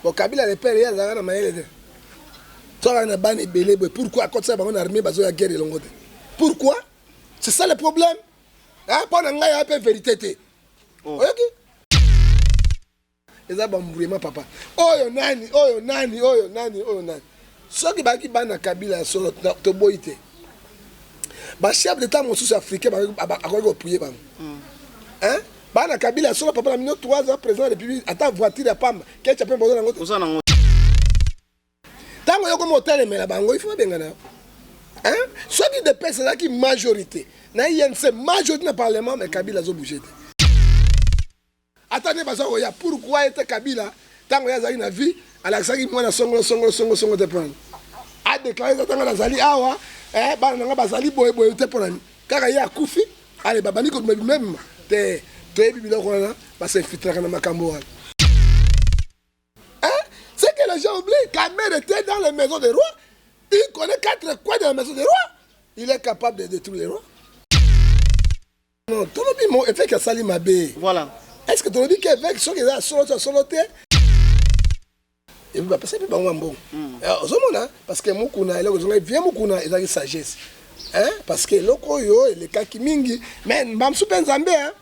Bon, Kabila le père, ye azalaka na mayele te. Soki na bana ebele boye, pourquoi akotisa bango na armée, bazoya guerre elongo te? Pourquoi? C'est ça le problème. Mpo na ngai ya mpe vérité te. Oh. Oyoki? Eza bambrouillement, papa. Oyo nani, oyo nani, oyo nani, oyo nani? Soki bayaki bana Kabila ya solo, toboyi te. Bachef d'état mosusu africain akoki koappuyer bango. Hein? Bana Kabila ya solo, papa na bino 3 ans président de la République, ata voiture ya pamba kecha mpe boza nango te. Oza nango. Ntango yo koma otelemela bango, il faut babengana yo. Hein? Soki UDPS ezalaki majorité na UNC, majorité na parlement, mais Kabila azobouge te. Ata nde baza koya, pourquoi ete Kabila, ntango ye azalaki na vie, alakisaki mwana songolo songolo songolo songolo te? Mpona adéclarer eza ntango nazali awa, bana na nga bazali boye boye te. Mpona nini kaka ye akufi, ale babandi kobima bimeme te? Toyebi biloko wana, bas'infiltraka na makambo wana. Hein? C'est que les gens oublient, Kamerhe était dans les maisons des rois. Il connaît quatre coins de la maison des rois. Il est capable de détruire les rois. Non, tolobi mo évêque asali mabe. Voilà. Est-ce que tolobi ke évêque soki eza solo to solo te? Et puis bapesa mpe bango mbongo. Ozomona, parce que Mukuna, eloko ezongai vie Mukuna ezalaki sagesse. Hein? Parce que eloko oyo elekaki mingi, mais mbamsu mpe Nzambe, hein?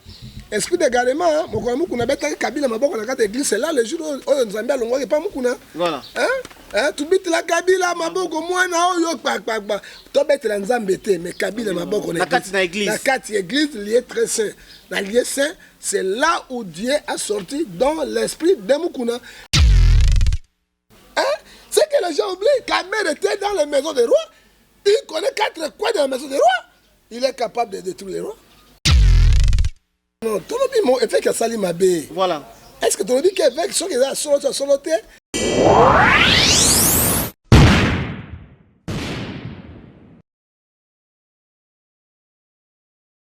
Esprit d'égarement, mokolo Mukuna abetaki Kabila maboko na kati ya église, c'est là le jour oyo Nzambe alongwaki pa Mukuna. Voilà. Hein? Hein? Tubitela Kabila maboko, mwana oyo kpakpakpa. Tobetela Nzambe te, mais Kabila maboko. Na kati na église. Na kati ya église, lieu très saint. Na lieu saint, c'est là où Dieu a sorti dans l'esprit de Mukuna. Hein? C'est que les gens oublient, Kamerhe était dans les maisons des rois. Il connaît quatre coins de la maison des rois. Il est capable de détruire les rois. Non, tolobi mo évêque asali mabe. Voilà. Est-ce que tolobi ke évêque soki eza solo to solo te?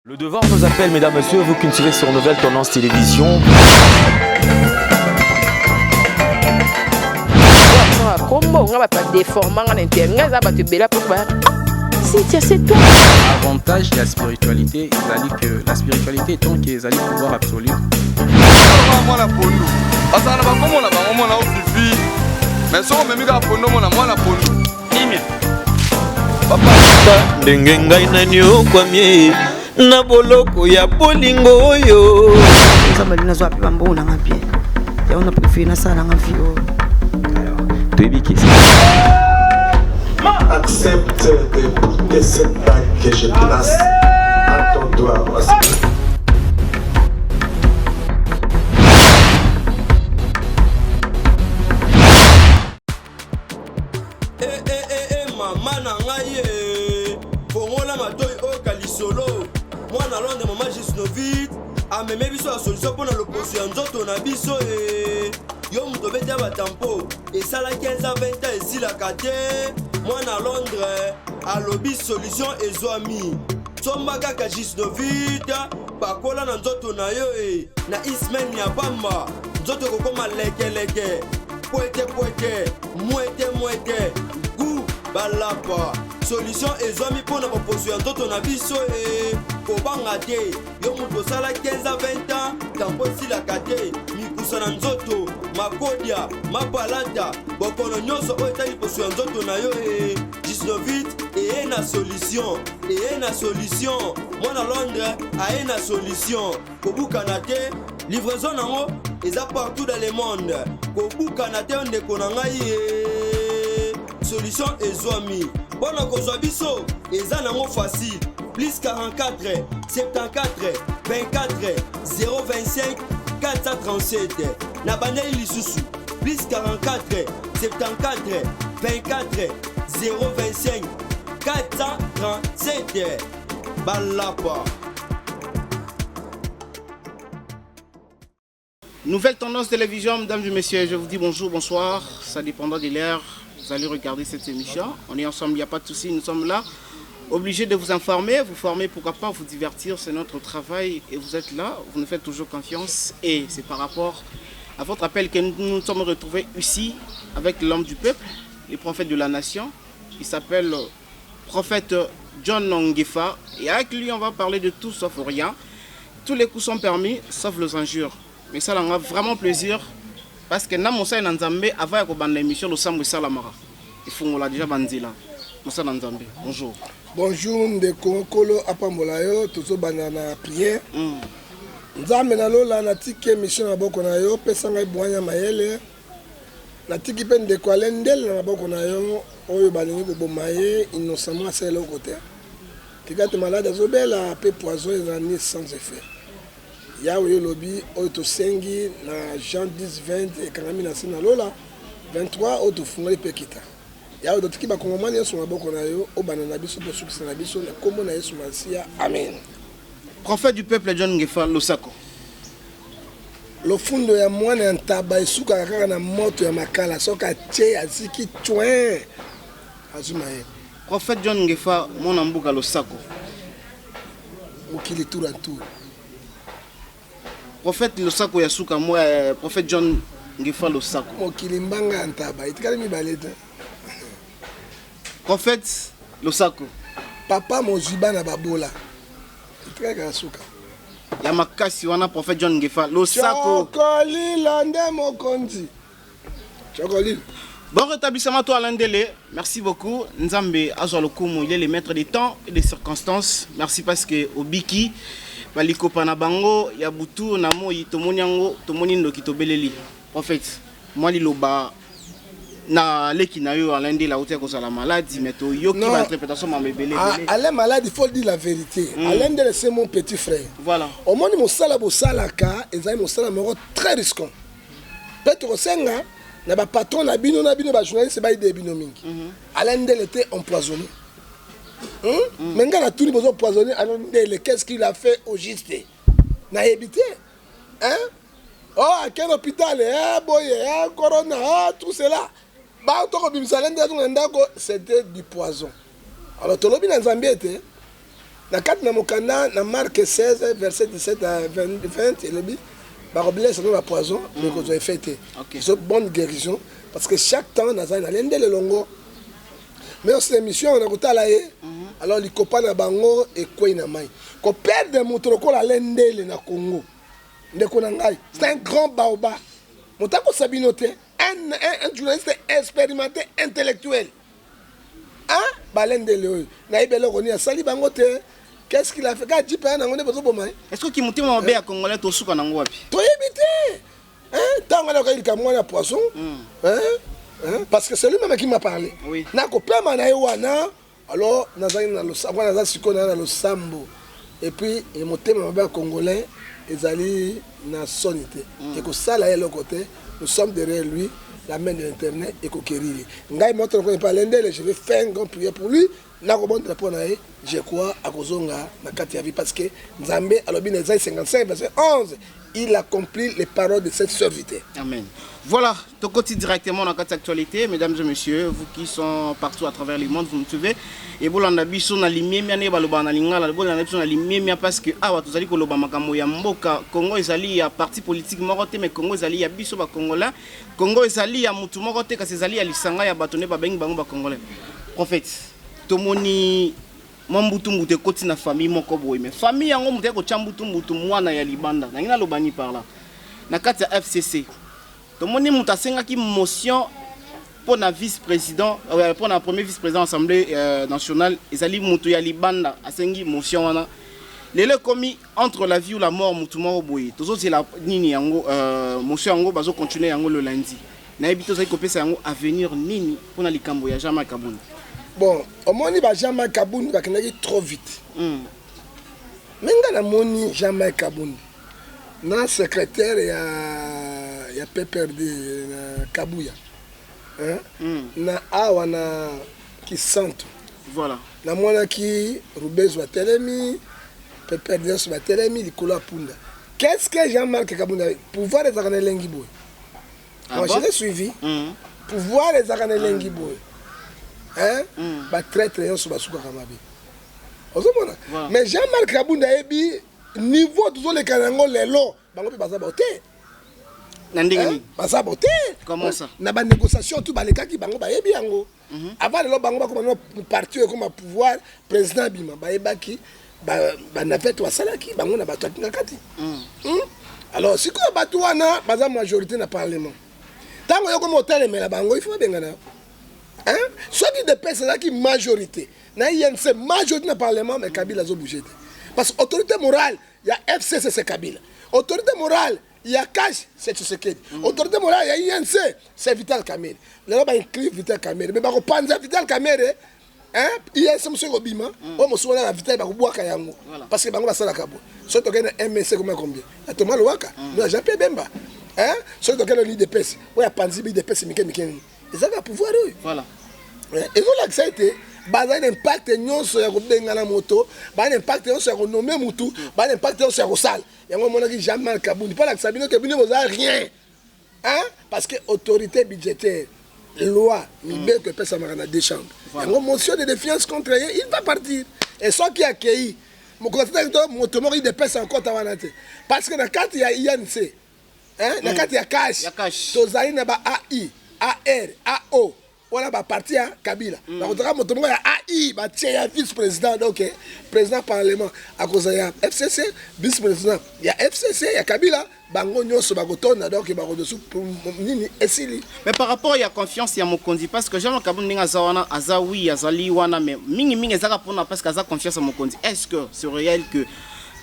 Le devoir nous appelle, mesdames, messieurs, vous qui nous suivez sur Nouvelle Tendance Télévision. Kombo nga bato badéforma nga na inter nga, eza bato ebele apo ba Cynthia, c'est toi. Avantage ya spiritualité ezali que la spiritualité étant que ezali pouvoir absolu. Mwana pondu bazala na bakombo na bango, mwana ofifi, mais soki omemi kaka pondu, omona mwana pondu imia. Ndenge ngai naniokwami na boloko ya bolingo oyo. Nzambe ali, nazwa mpe bambongo nanga bien, yango na préféré nasala nanga vie oyo. Toyebi ke Accepte de porter cette bague que je place à ton doigt. E, e, e, e, mama na ngai e, fongola matoi, oyoka lisolo. Mwana Londres, mama Gisnovit ameme biso ya solution mpo na loposo ya nzoto na biso. E yo moto obeti ya batampo esala 15 ans, 20 ans, esilaka te. Mwana Londres alobi solution ezwami. Somba kaka Gisnovit, pakola na nzoto na yo e, na ismaine ya pamba, nzoto ekokoma lekeleke, pwete pwete, mwete mwete, gu balapa. Solution ezwami mpo na baposo ya nzoto na biso e. Kobanga te, yo moto osala 15 ans, 20 ans, tampo esilaka te, mikusa na nzoto, makodia, mapalata, bokono nyonso oyo etali poso ya nzoto na yo e, Gisnovit eye na solution, eye na solution. Mwana Londres aye na solution. Kobukana te, livraison nango eza partout dans le monde. Kobukana te, ndeko na ngai ye, solution ezwami. Mpo na kozwa biso eza nango facile: plus 44 74 24 025 437. Na bandeli lisusu: plus 44 74 24 025 437. Balapa. Nouvelle Tendance Télévision, mesdames et messieurs, je vous dis bonjour, bonsoir. Ça dépendra de l'heure. Vous allez regarder cette émission. On est ensemble, il n'y a pas de souci. Nous sommes là, obligés de vous informer, vous former, pourquoi pas vous divertir. C'est notre travail et vous êtes là. Vous nous faites toujours confiance. Et c'est par rapport à votre appel que nous nous sommes retrouvés ici avec l'homme du peuple, le prophète de la nation. Il s'appelle prophète John Ngefa. Et avec lui, on va parler de tout sauf rien. Tous les coups sont permis, sauf les injures. Mais ça, on a vraiment plaisir. Parce que na mosali na Nzambe avant ya kobanda emission losambo esalamaka efungola dejà ba nzela. Mosali na Nzambe bonjour. Bonjour ndeko nkolo apambola yo tozobanda na prière mm. Nzambe na lola natiki emission na maboko na yo pesa ngai bwanya mayele natiki mpe ndeko ale ndele na maboko na yo oyo balingi koboma ye innocemment asala eloko te tika te malade azobela mpe poison ezali sans effet Yawe yo olobi oyo tosengi na Jean 10 20 ekangami na se na lola 23 oyo tofungoli mpe ekita. Yawe totiki bakongomani nyonso maboko na yo obanda na biso mpe osukisa na biso na nkombo na Yesu Masiya amen. Prophète du peuple John Ngefa losako. Lofundo ya mwana ya ntaba esukaka kaka na moto ya makala soki atie aziki coin azwi mayele. Prophète John Ngefa mwana mboka losako. Mokili tour en tour. Prophète losako ya suka moi eh, prophète John Ngefa losako. Mokili mbanga ya ntaba etikali mibale te. Prophète losako. Papa mozwi bana babola etikali kaka suka. Ya makasi wana prophète John Ngefa losako. Chokolila nde mokonzi. Chokolila. Bon rétablissement toi Alain Dele, merci beaucoup. Nzambe azwa lokumu, il est le maître des temps et des circonstances. Merci parce que obiki balikopa na bango ya butu na moi tomoni yango tomoni ndoki tobeleli. Prophète, moi liloba na leki na yo Alain Dele auti kozala malade mais toyoki ba interprétation ma ebele ah, ebele. Alain malade, il faut dire la vérité. Mm. Alain Dele c'est mon petit frère. Voilà. Omoni mosala bosalaka ezali mosala moko très risquant. Pe tokosenga na ba patron na bino na bino ba journaliste ba idée bino mingi. Mm -hmm. Alain Ndele était empoisonné. Hmm? Mm. Mais nga na tuni bozo empoisonné Alain Ndele, qu'est-ce qu'il a fait au juste? Nayebi te. Hein? Oh, à quel hôpital? Eh, boye, eh, corona, ah, tout cela. Ba toko bimisa Alain Ndele na ndako, c'était du poison. Alors tolobi na Nzambe ete na kati na mokanda na Marc 16 verset 17 à 20, 20 elobi bakobilesa no ba poison mais kozwa effet te. So bonne guérison parce que chaque temps nazali na lendele elongo mais aussi émission na kotala ye alors likopa na bango ekwei na mai koperdre moto lokola lendele na Congo ndeko na ngai c'est un grand baoba moto akosa bino te un, un, un journaliste expérimenté intellectuel. Ah balendele oyo nayebi eloko nini asali bango te qu'est-ce qu'il a fait kaka jipe ya nango nde bozoboma ye est-ce que kimotema mabe ya congolais tosuka nango wapi toyebi te ntango wana okaki likambo wana ya poisson mm. hein? Hein? Parce que c'est lui-même qui m'a parlé oui. Nakopema na ye wana alors nazali na losambo wana naza sikoyo na losambo et puis motema mabe ya congolais ezali na soni te mm. Ekosala ye eloko te. Nous sommes derrière lui, la main de l'internet ekokerili ngai moto nakoki pa lendele. Je vais faire un grand prière pour lui, nakobondela mpo na ye. Je crois akozonga na kati ya vie parce que Nzambe alobi na Esaïe 55 verset 11, il accomplit les paroles de cette serviteur. Amen. Voilà, tokoti directement dans cette actualité, mesdames et messieurs, vous qui sont partout à travers le monde, vous me suivez. Et bolanda biso na limemia ne baloba na lingala, bolanda biso na limemia parce que awa tozali koloba makambo ya mboka Congo ezali ya parti politique moko te, mais Congo ezali ya biso ba Congolais. Congo ezali ya mutu moko te, kasi ezali ya lisanga ya bato ne babengi bango ba Congolais. Prophète, tomoni mwa mbutu mbutu ekoti na famille moko boye, mais famille yango moto aye mbutu mbutu mwana ya libanda. Nangi naloba ni par là. Na kati ya FCC, tomoni moto asengaki motion mpo na vice-président, mpo na premier vice-président assemblée nationale, ezali moto ya libanda asengi motion wana. Lelo ekomi entre la vie ou la mort, motu moko boye tozozela nini yango, motion yango bazocontinue yango le lundi. Nayebi tozali kopesa yango avenir nini mpona likambo ya Jean-Marc Kabund. Bon, omoni ba Jean-Marc Kabund bakendaki trop vite. Mm. Me nga namoni Jean-Marc Kabund na secrétaire ya PPRD na Kabuya, hein? Mm. Na awa na Kisantu. Voilà. Namonaki Rubezo atelemi, PPRD nyonso batelemi likolo ya punda. Qu'est-ce que Jean-Marc Kabund pouvoir ezalaka na elengi boye? Ah Moi, bon? je l'ai suivi. Mm. Pouvoir ezalaka na elengi boye. Hein? Mm. Ba traître nyonso basukaka mabe. Ozomona? Voilà. Mais Jean-Marc Kabund ayebi niveau tozoleka na yango lelo, bango mpe baza bote. Na ndenge nini? Baza bote. Comment ça? Na ba négociation tout balekaki bango bayebi yango. Mm -hmm. Avant lelo bango bakoma na parti oyo ekoma pouvoir, président bima bayebaki ba navette basalaki bango na bato akinga kati. Mm. Mm? Alors sikoyo bato wana baza majorité na parlement. Ntango yo koma otelemela bango, il faut babengana yo. Hein? Soki UDPS ezalaki majorité na UNC, majorité na parlement, mais Kabila azobouge te, parce que autorité morale ya FCC, c'est Kabila. Autorité morale ya CACH, c'est Tshisekedi. Autorité morale ya UNC, c'est Vital Kamerhe. Lelo bainclure Vital Kamerhe, mais bakopanza Vital Kamerhe, hein? UNC mosusu ekobima, oyo mosusu wana na Vital bakobwaka yango, parce que bango basalaka boye. Soki tokende na MSC, combien combien ya Thomas Lowaka no ya Jean Pierre Bemba, hein? Soki tokende na l'UDPS, oyo apanzi ba UDPS mike mike nini, ezalaka pouvoir oyo. Ezolakisa ete bazali na impact nyonso ya kobengana moto, bazali na impact nyonso ya konommer mutu, bazali na impact nyonso ya kosala yango. Omonaki Jean-Marc Kabund mpo alakisa bino ke bino boza rien, hein? Parce que autorité budgétaire, loi, mibeko epesamaka na deux chambres. Yango motion de défiance contre ye, il va partir. Et soki akei, mokolo atindaki to moto moko UDPS akɔta wana te, parce que na kati ya UNC, hein, na kati ya Ya cash, CACH. Tozali na ba AI, AR, AO wana, baparti ya Kabila. Bakozaka moto moko ya AI, batie ya vice président. Donc président parlement akozala ya FCC, vice président ya FCC ya Kabila. Bango nyonso bakotonda, donc bakodosu nini esili. Mais par rapport ya confiance ya mokonzi, parce que Jean Kabund, ndenge aza wana, aza oui, azali wana, mais mingimingi ezaka mpona parce que aza confiance ya mokonzi. Est ce que c'est réel que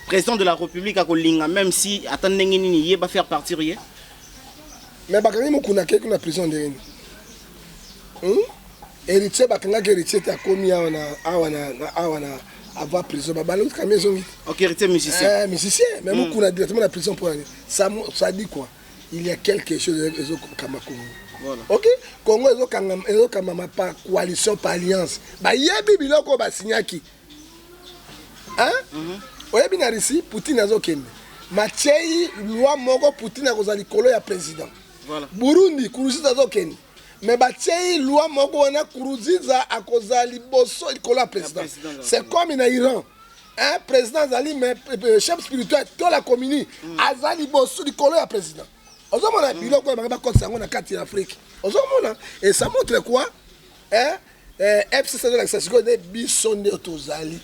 président de la République akolinga, même si ata ndenge nini, ye bafaire partir ye? Mais bakangi Mokuna, akei kuna prison ndenge nini? Héritier, bakangaki Héritier te, akomi awa na awa na awa na avant prison, babalaki kami ezongi te. Ok, Héritier musicien. Eh, musicien, mais Mokuna directement na prison mpo nani? Ça dit quoi? Il y a quelque chose ezokamba Congo. Ok, Congo ezokambama par coalition, par alliance. Bayebi biloko oyo basinyaki, hein? Oyebi na Russie, Poutine azokende matiei loi moko, Poutine akozala likolo ya président. Burundi, Nkurunziza azokende, mais batiei loi moko wana, Nkurunziza akozala liboso likolo ya président. Président. C'est comme na Iran, un président azali, mais chef spirituel to la commune aza liboso likolo ya président. Ozomona biloko oyo bango bakotisa yango na kati ya Afrique, ozomona. Et ça montre quoi, hein? FCC ezolakisa sikoyo nde biso nde tozali,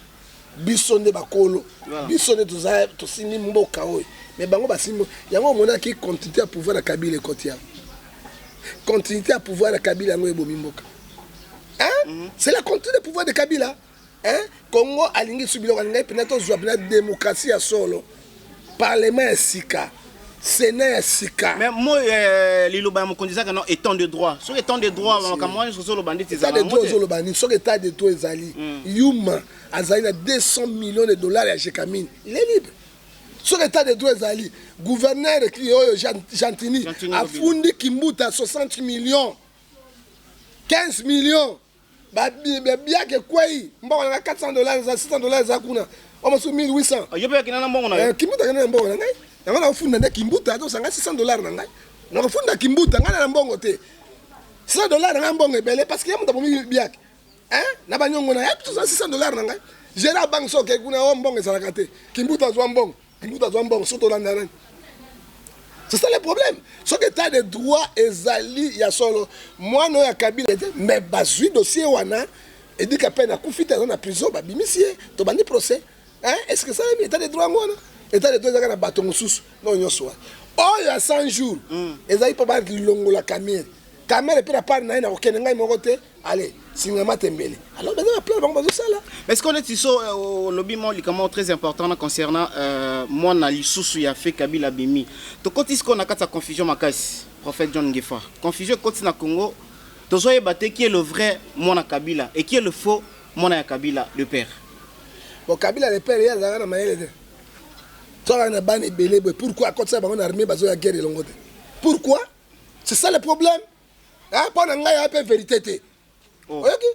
biso nde bakolo, biso nde toza, tosimbi mboka oyo. Mais bango basimbi yango. Omonaki continuité ya pouvoir ya Kabila ekoti yango, continuité ya pouvoir ya Kabila yango ebomi mboka, hein? C'est la continuité de pouvoir de Kabila, hein? Congo alingi su biloko, alingai mpena tozwa mpena démocratie ya solo, parlement ya sika, sénat ya sika. Mais moi, liloba ya mokonzi ezaka non état de droit. Soki état de droit, makambo wana nyonso ozoloba ndeti état ezala de droit yango te. Ozoloba nini? Soki état de droit ezali, Yuma azali na 200 millions de dollars ya Gécamines, il est libre. Soki état de droit ezali, gouverneur oyo Gentiny Gentiny. Afundi Kimbuta 60 millions, 15 millions, babiaka ekwei, mbongo nanga 400 dollars eza, 600 dollars eza kuna, o mosusu 1800. Ah, yo mpe akenda na mbongo na yo? Eh, Kimbuta akenda na mbongo na ngai. Yango nakofunda nde Kimbuta, azosanga 600 dollars na ngai. Nakofunda Kimbuta, ngai na mbongo te, 600 dollars na ngai mbongo ebele, parce que ye moto abomi biake na banyongo na ye, toza 600 dollars na ngai. Gérard banque, soki okei kuna, o mbongo ezalaka te. Kimbuta azwa mbongo, Kimbuta azwa mbongo, soki tolanda nani? C'est ça le problème. Soki état de droit ezali ya solo, mwana oyo ya Kabila te, mais bazwi dossier wana, edika mpe nakufi te, aza na prison, babimisi ye, tobandi procès, hein? Est ce que esalemi état de droit yango wana? État de droit ezalaka na bato mosusu no nyonso wana. Oyo ya 100 jours ezali mpo balongola Kamerhe. Kamerhe mpe na part na ye, na kokende ngai moko te, ale singama tembele. Alors baza na plan, bango bazosala. Mais est-ce qu'on est ici olobi mo likambo très important na concernant mwana lisusu ya fe Kabila bimi, tokoti sikoyo na kati ya confusion makasi. Prophète John Ngefa, confusion ekoti na Congo, tozoyeba te qui est le vrai mwana Kabila et qui est le faux mwana ya Kabila le père. Bon, Kabila le père, ye azalaka na mayele te. Soki na bana ebele boye, pourquoi akotisa bango na armée, bazoya guerre elongo te? Pourquoi? C'est ça le problème, mpo na ngai ya mpe vérité te. Oyoki?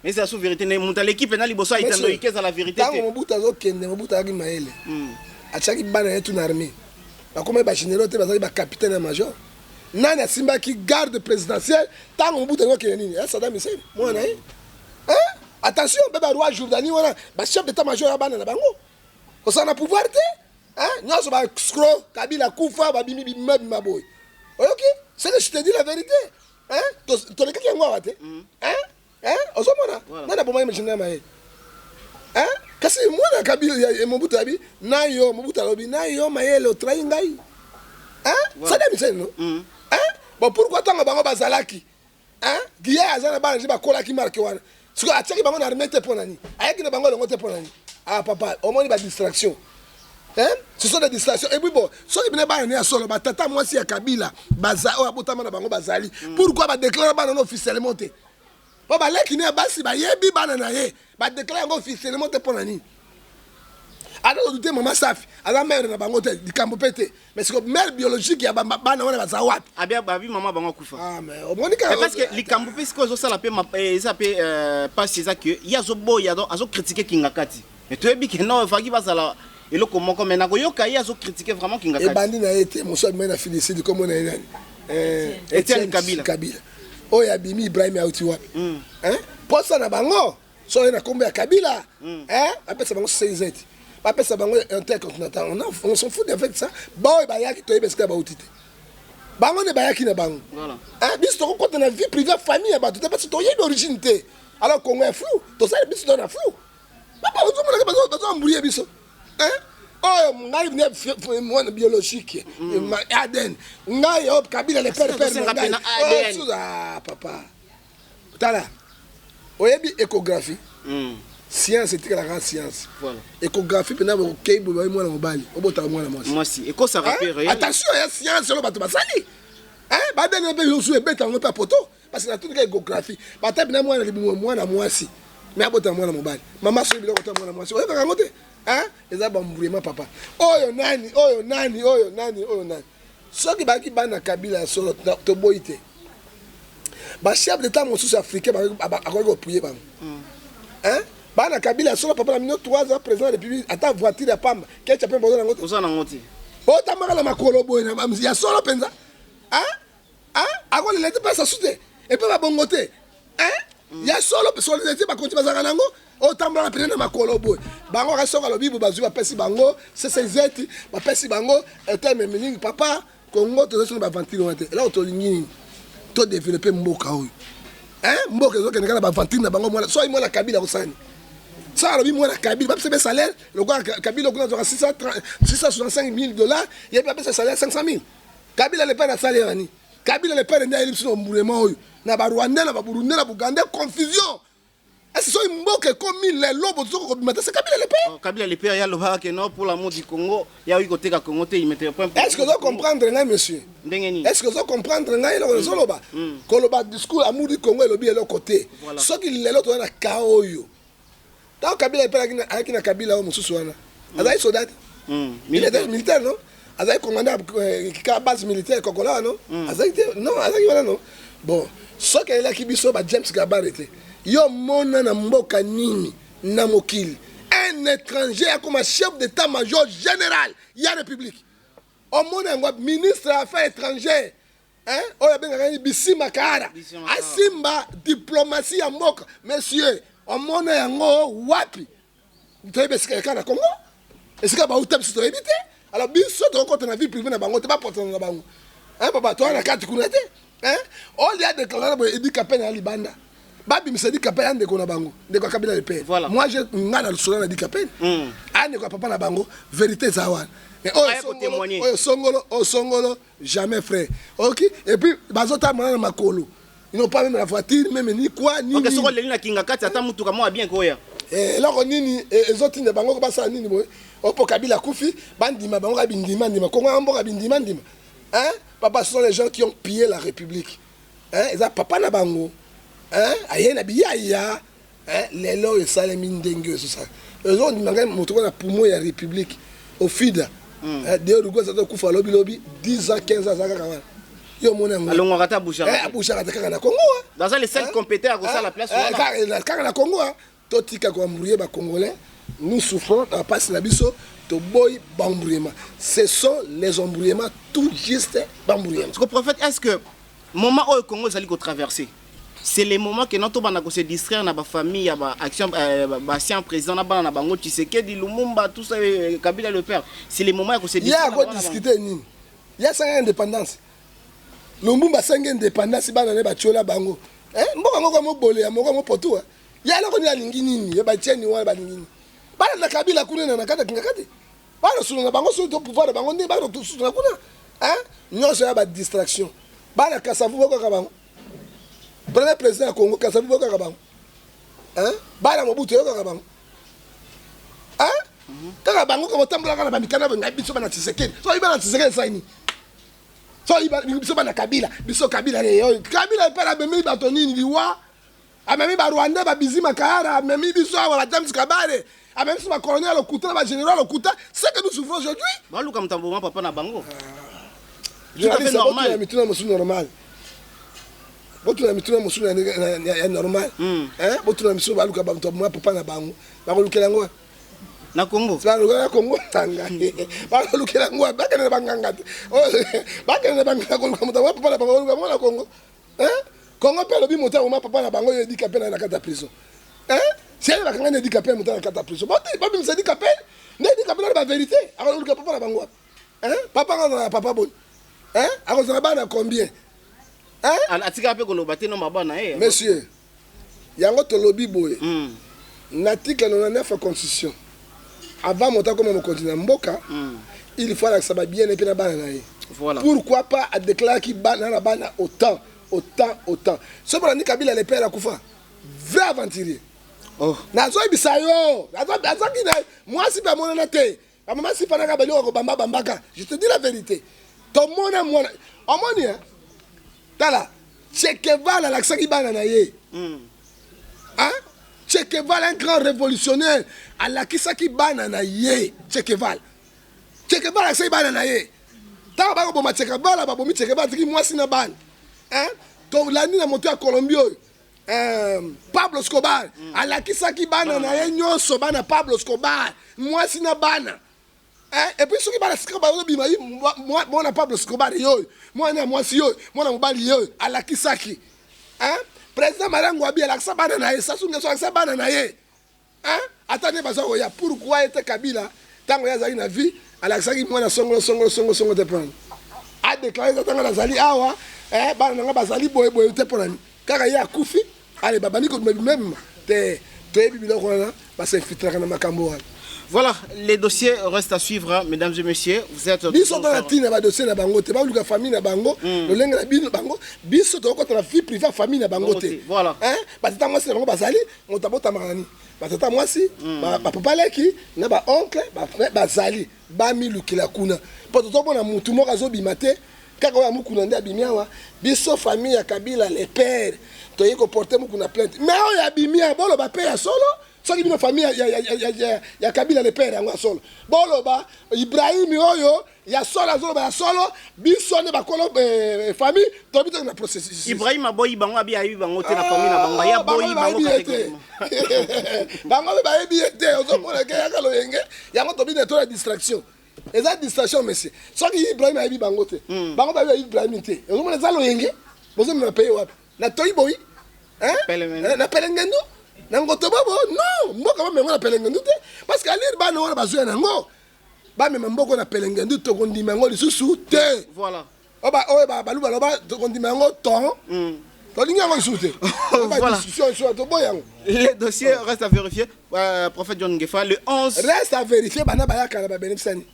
Mais c'est la sous vérité, moto aleki mpena liboso ayitando ike ezala vérité. Ntango te. Mobutu azokende, Mobutu azalaki mayele, atiaki bana ye tu na armée, bakomaki bagénéraux te, bazalaki bacapitaine ya major. Nani asimbaki garde présidentielle ntango Mobutu alingi okende? Nini? Sadam Hussein, mwana na ye. Attention mpe baroi Jordanie wana, bachef d'état major ya bana na bango kosala na pouvoir te, nyonso baescrocs. Kabila kufa, babimi bima bima boye. Oyoki? C'est que je te dis la vérité, tolekaki yango awa te. Ozomona nani abomaki général Mayele? Kasi mwana Kabila, Mobutu abi na yo, Mobutu alobi na yo, Mayele otrahi ngai. Sadam Hussein, no. Bon, pourquoi ntango bango bazalaki, hein, Guillaume aza na bana nde bakolaki marke wana, sikoyo atiaki bango na armée te mpo na nini? Ayaki na bango elongo te mpo na nini? Ah papa, omoni badistraction, hein? Ce sont des distractions. Et puis bon, soki bino bana ne ya solo, batata mwasi ya Kabila baza oyo abotama na bango bazali, pourquoi badéclare bana no officiellement te? Mpo baleki ne ya basi bayebi bana na ye, badéclare yango officiellement te mpo na nini? Ata todu te, mama Safi aza mère na bango te, likambo mpe te, mais siko mère biologique ya bana wana baza wapi? Abia babi mama bango akufa. Ah, mais omoni kaka. Parce que likambo mpe sikoyo ezosala mpe eza mpe pasi, eza ke ye azoboya, donc azocritiquer Kingakati, mais toyebi ke non, efaki bazala eloko moko, mais nakoyoka ye azocritiquer vraiment Kingakati. Ebandi na ye te. Mosu abimai na Filiside, kombo na ye nani? Etienne Kabila. Kabila oyo abimi, Ibrahim auti wapi? Hein? Posa na bango so oye na kombo ya Kabila, hein? Bapesa bango CZ, bapesa bango Intercontinental, on s'en fout avec ça. Baoyo bayaki, toyebi esika bauti te, bango nde bayaki na bango. Hein? Biso tokokota na vie privée famille ya bato te, parce que toyebi origine te. Alors Congo ya flou, tosali biso to na flou. Papa, ozomonaka bazoembrouiller biso, hein? Oyo ngai ne mwana biologique, ADN ngai oyo Kabila le père, père na ngai. Ah papa, tala, oyebi échographie, science etikalaka science. Échographie mpena, okei boye, bayi mwana mobali, obotaka mwana mwasi. Mwasi ekosaka mpe réel. Attention ya science oyo bato basali, badenge mpe yosu ebeta yango mpe ya poto, parce que natunika échographie, batabi na mwana libumu mwana mwasi, me abotaka mwana mobali. Mama, soki biloko ta mwana mwasi, oyebaka yango te, eza bambrouillement. Papa, oyo nani, oyo nani, oyo nani, oyo nani? Soki bayaki bana Kabila ya solo, toboyi te, bachef d'état mosusu africain akoki koprier bango. Bana Kabila ya solo, papa na bino 3 ans président ya République, ata voiture ya pamba kecha mpe boza nango te. Oza nango te. Otambaka na makolo boye ya solo mpenza, akolela te, mpasa su te, epe babongo te ya solo. Solidarité, bakonzi bazalaka nango, otambolaka pene na makolo boye. Bango kaka soki alobi boye, bazwi, bapesi bango CCZ, bapesi bango eteme mingi. Papa, Congo toza sino baaventure wana te. Eloko tolingi nini? Todévelopper mboka oyo. Mboka ezokende kaka na baaventure na bango. Mwana soki mwana Kabila kosani so alobi mwana Kabila, bapesa be salaire lokola Kabila kuna azwaka 665 000 dollars, ye mpe apesa salaire 500 000. Kabila le père asali nani? Kabila le père nde ayeli biso na mbulema oyo na Barwandais, na Baburundais, na Bugandais, confusion. Ese soki mboka ekomi lelo bozoka kobima te, c'est Kabila le père. Oh, Kabila le père ya lobaka ke non, pour l'amour du Congo, ya oyi koteka Congo te, il mettait point. Est ce que ozo comprendre ngai, monsieur? Ndenge nini? Est ce que ozo comprendre ngai eloko nazoloba? Koloba discours amour du Congo elobi eloko te. Soki lelo toza na ka oyo, ntango Kabila le père ayaki na Kabila oyo mosusu wana, azalaki soldat te, il était militaire, non? Azalaki commandant ka base militaire Kokola wana, non? Azalaki te, non? Azalaki wana, non? Bon, soki ayelaki biso ba James Kabare te, yo mona na mboka nini na mokili un étranger akoma chef d'état major général ya République? Omona yango? Ministre ya affaires étrangères, oyo abengaka nini, Bisima Kara, asimba diplomatie ya mboka. Monsieur, omona yango wapi? Toyebi esika eka na Congo, esika bauta, biso toyebi te. Alors biso tokokota na vie privée na bango te, bapotana na bango. Papa, toza na kati kuna te. Oyo ya déclaré boye, edika mpe na libanda, babimisa Eddy Kapend ya ndeko na bango, ndeko ya Kabila le père. Moi, je nga na lisolo na Eddy Kapend, aya ndeko ya papa na bango, vérité eza wana. Oyo songolo, oyo songolo, jamais, frère. Ok, et puis bazotambola na makolo, ils n'ont pas même la voiture, même ni quoi ni. Ok, soko leli na Kingakati, ata mutuka mwa bien koya. Eloko nini ezotinda bango basala nini boye? Opo Kabila akufi, bandima bango kaka bindima ndima. Kongo ya mboka bindima ndima, hein? Papa, ce sont les gens qui ont pillé la République, hein? Eza papa na bango, hein? Aye na biyaya, hein? Lelo oyo esalemi ndenge oyo ezosala, ezondima ngai moto na poumon ya République ofida de rugo aza tokufa lobilobi, 10 ans, 15 ans, aza kaka wana. Yo omoni yango? Alongwaka te, abougeaka. Abougeaka te, kaka na Congo. Aza le seul compétent ya kosala place wana. Kaka na Congo. Totika koembrouiller Bacongolais. Nous souffrons na bapasi na biso, toboyi baembrouillement. Ce sont les embrouillements, tout juste baembrouillement. Parce que prophète, est ce que moment oyo Congo ezali kotraverser, c'est le moment que non, tobanda kose distraire na bafamille ya baaction, baancien président na bana na bango, Tshisekedi, Lumumba, tout ça, Kabila le père? C'est le moment ya kose ye akodiscuter nini? Ye asanga indépendance, Lumumba asangi indépendance, bana ne batiola bango. Mboka yango kwa mobole ya moko mopotu. Ye eloko nini alingi? Nini ye batieni wana balingi nini? Bana na Kabila kuna na kati ya Kingakati, bana suna na bango, soki to pouvoir na bango nde bana tosutuna kuna. Nyonso ya badistraction. Bana Kasavu bokaka bango. Premier président ya Congo Kasavu bokaka bango. Hein? Bana Mobutu yokaka bango. Hein? Kaka bango ko botambolaka na bamikanda ngai biso bana Tshisekedi. So bana Tshisekedi esali nini? So biso bana Kabila, biso Kabila ne oyo. Kabila epe amemi bato nini liwa? Amemi ba Rwandais ba Bizima Kahara, amemi biso awa ba James Kabare, amemi biso ba colonel lokuta na ba généraux lokuta. Ce que nous souffrons aujourd'hui. Baluka moto aboma papa na bango. Tout à fait normal. Mituna mosusu normal. Botuna mituna mosusu ya normal. Hein? Botuna misusu baluka bato aboma papa na bango. Bakolukela yango na Congo. Balukela na Congo tanga. Bakolukela yango bakende na banganga te. Bakende na banganga koluka moto aboma papa na bango, koluka bango na Congo. Hein? Congo mpe alobi moto aboma papa na bango oyo Eddy Kapend na kati ya prison. Hein? Si bakanga na Eddy Kapend moto na kati ya prison. Bote babimisa Eddy Kapend. Nde Eddy Kapend na ba vérité. Akoluka papa na bango wapi? Hein? Papa nga na papa boni. Hein? Akozala bana combien? Hein? Atika mpe koloba te nomba bana ye. Monsieur, yango tolobi boye. Na article 99 ya constitution, avant moto akoma mokonzi na mboka, il faut alakisa babiens mpe na bana na ye. Voilà. Pourquoi pas adéclaraki bana na bana autant, autant, autant. Soki bolandi Kabila le père akufa, vrai aventurier. Oh. Nazoyebisa yo, azalaki na mwasi mpe amonana te. Bamama sifanaka balioka kobamba bambaka. Je te dis la vérité. Tomona mwana omoni, hein? Tala, Che Guevara alakisaki bana na ye. Hein? Che Guevara, un grand révolutionnaire, alakisaki bana na ye. Che Guevara. Che Guevara alakisaki bana na ye. Ntango bakoboma Che Guevara, babomi Che Guevara, atiki mwasi na bana. Hein? Tolandi na moto ya Colombie oyo. Pablo Escobar alakisaki bana na ye nyonso, bana Pablo Escobar, mwasi na bana. Hein? Et puis soki bana sika bazobima ye mwana Pablo Escobar ye oyo, mwana ya mwasi oyo, mwana mobali ye oyo, alakisaki. Hein? Président Marango abi alakisa bana na ye, Sassou Nguesso alakisa bana na ye. Hein? Ata nde baza koya, pourquoi ete Kabila ntango ye azalaki na vie alakisaki mwana songolo songolo songolo songolo te mpona nini? Adéclaré eza ntango nazali awa, eh, bana na nga bazali boye boye te mpona nini? Kaka ye akufi, ale babandi kobima bimema te, toyebi biloko wana basinfiltraka na makambo wana. Voilà, les dossiers restent à suivre, mesdames et messieurs. Vous êtes Biso to na ntina badossier na bango te, baluka famille na bango lolenge na bino bango, biso tokokota na vie privée ya famille na bango te. Voilà. Hein? Batata mwasi na bango bazali, moto abotamaka nani? Batata mwasi, bapapa leki na baoncle bazali, bamilukila kuna mpo tozomona mutu moko azobima te, kaka oyo ya Mukuna nde abimi awa. Biso famille ya Kabila le père toyei koporter Mukuna plainte, mais oyo abimi awa boloba mpe ya solo. Soki bino famille ya Kabila le père yango ya solo, boloba Ibrahim oyo ya solo azoloba ya solo, biso nde bakolo famille toyebi toki na processus. Ibrahim aboyi bango, abi ayebi bango te na famille na bango. Ya boyi bango bayebi ye te. Bango mpe bayebi ye te. Ozomona ke yaka loyenge yango tobina to na distraction, eza distraction, monsieur. Soki Ibrahim ayebi bango te, bango bayebi Ibrahim te, ozomona eza loyenge. Bozomema peye wapi? Na toyi boyi na pelengendu na ngoto bobo non, mboka bamema na pelengendu te, parce que alire bana wana bazoya nango bamema mboka na pelengendu, tokondima yango lisusu te. Voilà. Oyo baluba loba tokondima yango ton, tolingi yango lisusu te. Badiscussion lisusu toboya yango. Les dossiers restent à vérifier. Prophète John Ngefa, le 11. Reste à vérifier, bana bayaka na babénéfice nini?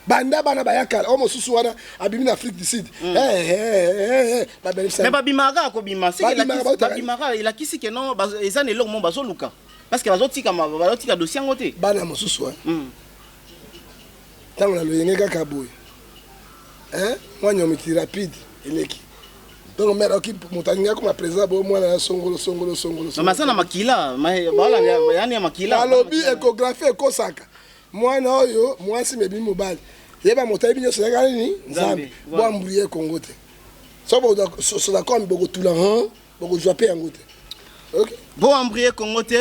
Banda bana bayaka oyo mosusu wana abimi na Afrique du Sud, babénéfice. Mais babimaka kobima, babimaka elakisi ke non, eza na eloko mo bazoluka, parce que bazotika bazotika dossier yango te. Bana mosusu wana, ntango na loyenge kaka boye, mwa nyomiti rapide eleki, donc mare oki moto alingi akoma président boye, mwana ya songolo songolo songolo. Mais aza na makila yani ya makila. Nalobi échographie ekosaka mwana oyo mwasi mebi mobali, yeba moto ayebi nyonso ezalaka nini? Nzambe. Boembrouiller Kongo te, so Sodacom bokotula, bokozwa mpe yango te. Ok. Boembrouiller Congo te.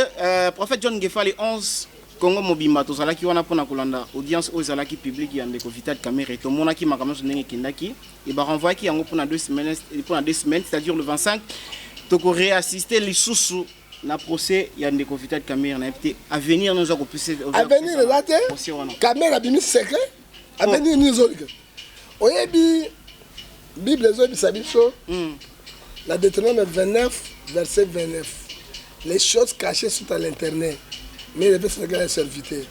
Prophète John Ngefa, le 11, Congo mobimba tozalaki wana mpona kolanda audience oyo ezalaki publique ya ndeko Vital Kamerhe. Tomonaki makambo nyonso ndenge ekendaki e barenvoyaki yango mpona 2 semaines, mpona 2 semaines, c'est-à-dire le 25 tokoréassister lisusu na procès ya ndeko Vital Kamerhe. Nayebi te avenir nini oza kopesa. Avenir eza te. Procès wana. Kamerhe abimi secret, avenir nini ezolika? Oyebi Bible ezoyebisa biso na Deutéronome 29 verset 29: les choses cachées sont à l'Éternel, mais révélées sont à serviteur.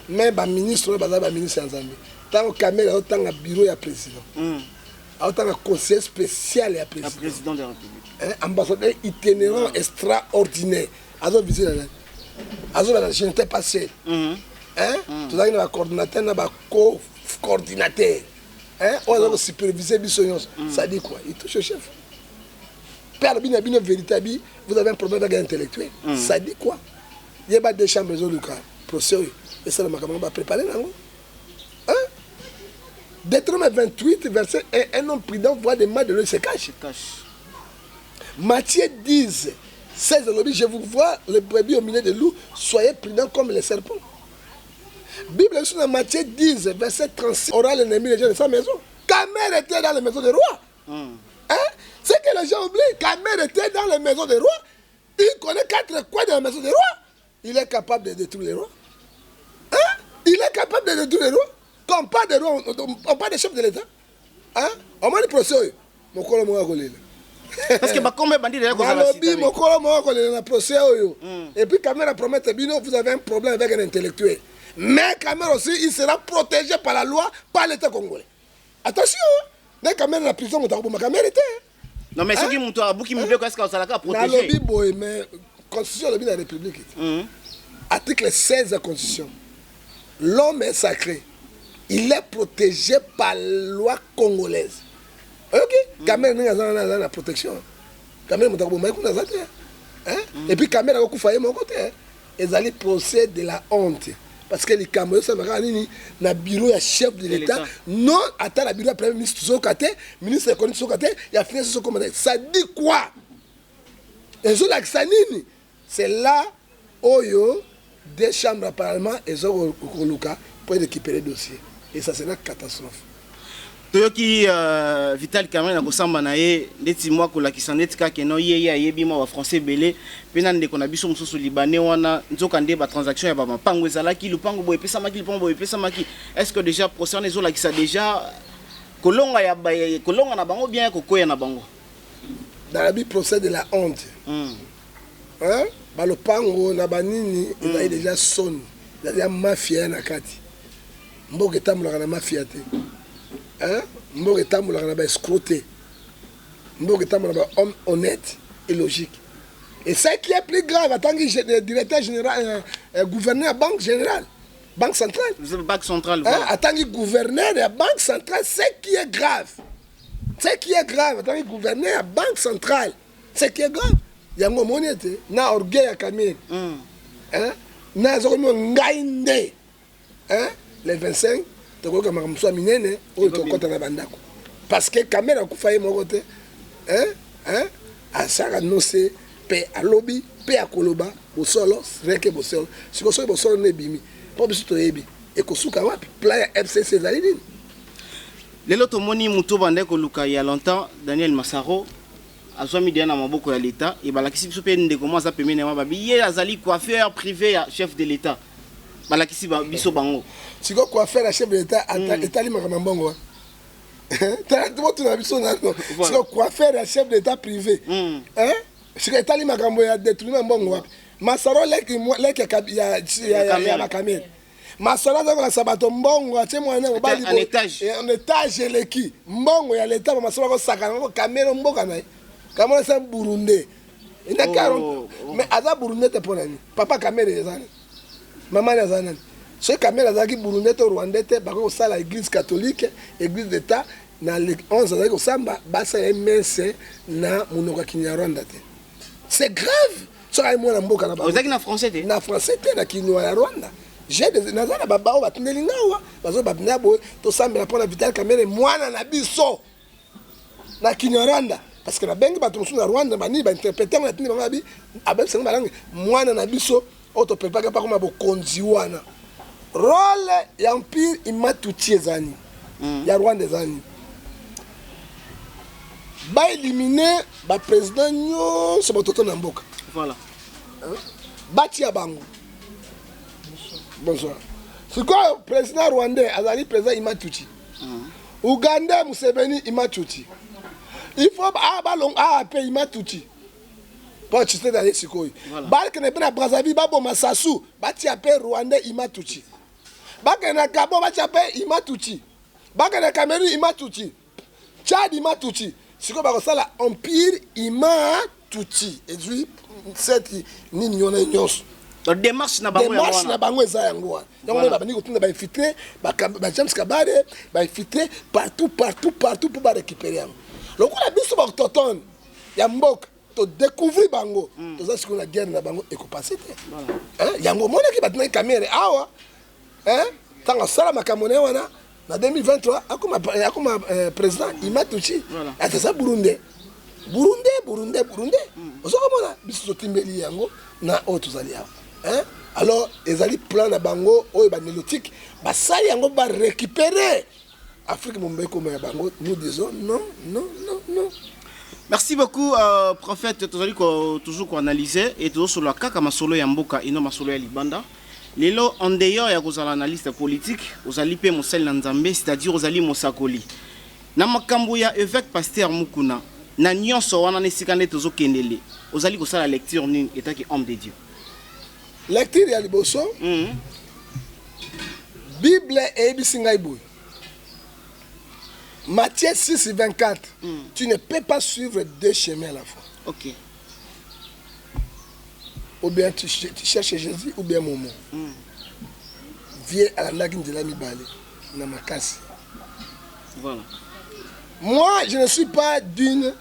Mais baministre oyo baza baministre ya Nzambe, ntango Kamerhe azotanga bureau ya président. Aotanga conseiller spécial ya président. Président de la République. Hein, ambassadeur itinérant extraordinaire. Azo visiter la nani? Azo la je n'étais pas seul. Hein? Tozalaki na ba coordinateur na ba co-coordinateur. Hein? Oyo aza kosupervise biso nyonso. Ça dit quoi? Il touche au chef. Père alobi na bino vérité abi, vous avez un problème avec un intellectuel. Ça dit quoi? Yeba deux chambres ezoluka procès oyo esalamaka bango bapréparé nango. Hein? Deutéronome 28, verset 1, un homme prudent voit des mal de l'œil se cache. Cache. Matthieu 10, 16, alobi, je vous vois les brebis au milieu des loups, soyez prudents comme les serpents. Bible dit dans Matthieu 10, verset 36, aura l'ennemi les gens de sa maison. Kamerhe était dans la maison des rois. Hein? C'est que les gens oublient. Kamerhe était dans la maison des rois. Il connaît quatre coins de la maison des rois. Il est capable de détruire les rois. Hein? Il est capable de détruire les rois. Quand on parle de rois, on parle des chefs de l'État. Hein? On m'a dit procès. Mokolo moko akolela. Parce que bakombe bandi déjà kozala nalobi mokolo moko akolela na procès oyo. Et puis Kamerhe promet bino, vous avez un problème avec un intellectuel. Mais Kamerhe aussi, il sera protégé par la loi, par l'État congolais. Attention, hein? Kamerhe na prison, moto akoboma Kamerhe te. Non mais soki moto abuki mibeko, est-ce que ozalaka protégé? Nalobi boye, mais constitution alobi na République, article 16 de la constitution, l'homme est sacré, il est protégé par la loi congolaise. Ok, Kamerhe ndenge aza wana, aza na protection. Kamerhe moto akoboma ye kuna aza te. Hein? Et puis Kamerhe akokufa ye moko te. Ezali procès de la honte, parce que likambo ezosalamaka nini na bureau ya chef de l'État, non ata na bureau ya premier ministre tozoyoka te, ministre économique tozoyoka te, ya finance tozokoma te. Ça dit quoi? Ezolakisa nini? C'est là oyo deux chambres ya parlement ezo koluka po récupérer dossier et ça sera catastrophe. Toyoki Vital Kamerhe na kosamba na ye ndeti mwa kolakisa ndeti kaka no ye ye ayebi mwa bafrançais ebele mpe na ndeko na biso mosusu libanais wana. Nzoka nde batransaction ya bamapango ezalaki, lupango boye epesamaki, lupango boye epesamaki. Est ce que déjà procès wana ezolakisa déjà kolonga ya kolonga na bango bien kokwea na bango? Nalobi procès de la honte. Hein? Balopango na banini ezali déjà soni, ezali ya mafia ya na kati. Mboka etambolaka na mafia te. Hein? Mboka etambolaka na baescroc te. Mboka etambolaka na bahomme honnête et logique. Et ce qui est plus grave, atangi directeur général, gouverneur ya banque générale, banque centrale. Banque centrale. Hein? Voilà. Atangi gouverneur ya banque centrale, ce qui est grave, ce qui est grave, atangi gouverneur ya banque centrale, ce qui est grave. Yango omoni ete na orgueil ya Kamerhe, hein? Na azokomi ngai nde, hein? Le 25 tokoyoka makambo mosusu ya minene oyo tokɔta na bandako, parce que Kamerhe akufa ye moko te. Hein? Hein? Asaka nose mpe alobi mpe akoloba bosolo reke bosolo. Sikoyo soki bosolo nde ebimi, mpo biso toyebi ekosuka wapi, plan ya FCC ezali nini? Lelo tomoni moto bande koluka ya longtemps, Daniel Masaro, azwami deya na maboko ya l'État. E balakisi biso mpe ndeko moko aza pembeni ya babi ye azali coiffeur privé ya chef de l'État. Balakisi biso bango. Sikoyo coiffeur ya chef de l'État etali makambo ya mbongo wana. Tala, botuna biso nano. Sikoyo coiffeur ya chef de l'État privé, hein? Sikoyo etali makambo ya détournement mbongo wapi? Masaro leki leki ya baKamerhe. Masaro aza kolakisa bato mbongo atie mwana mobali En étage. En étage eleki mbongo ya leta. Bamasaro bakosakana ngo. Kamerhe mboka na ye, Kamerhe eza Burundais. Oh. Mais aza Burundais te mpo na nini? Papa Kamerhe eza nani? Mama ni aza nani? Soki Kamerhe azalaki Burundais to Rwandais te, bakoki kosala église catholique, église d'état na le 11 azalaki kosamba, basala ye messe na monoko ya Kinyarwanda te. C'est grave soki aye mwana mboka na bango. Ozalaki na français te? Na français te, na kinwa ya Rwanda. Naza na babao batindeli nga awa, bazo babina boye: tosambela mpona Vital Kamerhe mwana na biso, na Kinyarwanda, parce que nabengi bato mosusu na Rwanda banini bainterprete yango. Natindi bango, abi abebisanga balangue, mwana na biso oyo toprepaka mpa koma bokonzi wana. Rôle ya empire Hima Tutsi eza nini? Ya Rwanda eza nini? Baélimine baprésident nyonso batoto na mboka. Batia bango. Bonsoir. Sikoyo président rwandais azali président Hima Tutsi, Ougandais Museveni Hima Tutsi, il faut balong aa mpe Hima Tutsi mpo Tshisekedi aye sikoyo. Bakende mpe na Brazzaville, baboma Sassou, batia mpe rwandais Hima Tutsi. Bakende na Gabon, batia mpe Hima Tutsi. Bakende na Cameroun, Hima Tutsi. Tchad Hima Tutsi. Sikoyo bakosala empire Hima Tutsi. Ezwi cette nini wana nyonso. Donc démarche na bango démarche na bango eza yango wana. Yango wana babandi kotinda ba infiltré, ba, ba James Kabare, ba infiltré partout partout partout pour ba récupérer yango. Lokola biso ba autochtone ya mboka to découvrir bango, toza sikoyo na guerre na bango ekopase te. Hein? Yango omonaki batinaki Kamere awa, hein? Ntango asala makambo na ye wana na 2023 akoma akoma président Hima Tutsi. Voilà. Aza Burundais. Burundais, Burundais, Burundais. Ozo komona biso totimbeli yango na oyo tozali awa. Hein? Alors ezali plan na bango oyo ba nilotique basali yango ba récupérer Afrique mobimba ekoma ya bango. Nous disons non, non, non, non. Merci beaucoup prophète. Tozali ko toujours ko analyser et toujours sur la kaka masolo ya mboka ino masolo ya libanda. Lelo en dehors ya kozala analyste politique, ozali pe mosali na Nzambe, c'est-à-dire ozali mosakoli. Na makambo ya évêque pasteur Mukuna, na nyonso wana na esika nde tozokendele, ozali kosala lecture nini etaki homme de Dieu? Lecture ya liboso, Bible eyebisi ngai boye. Matthieu 6, 24. Tu ne peux pas suivre deux chemins à la fois. Ok. Ou bien tu cherches Jésus ou bien Momo. Viens à la nzela mibale na makasi. Voilà. Moi, je ne suis pas d'une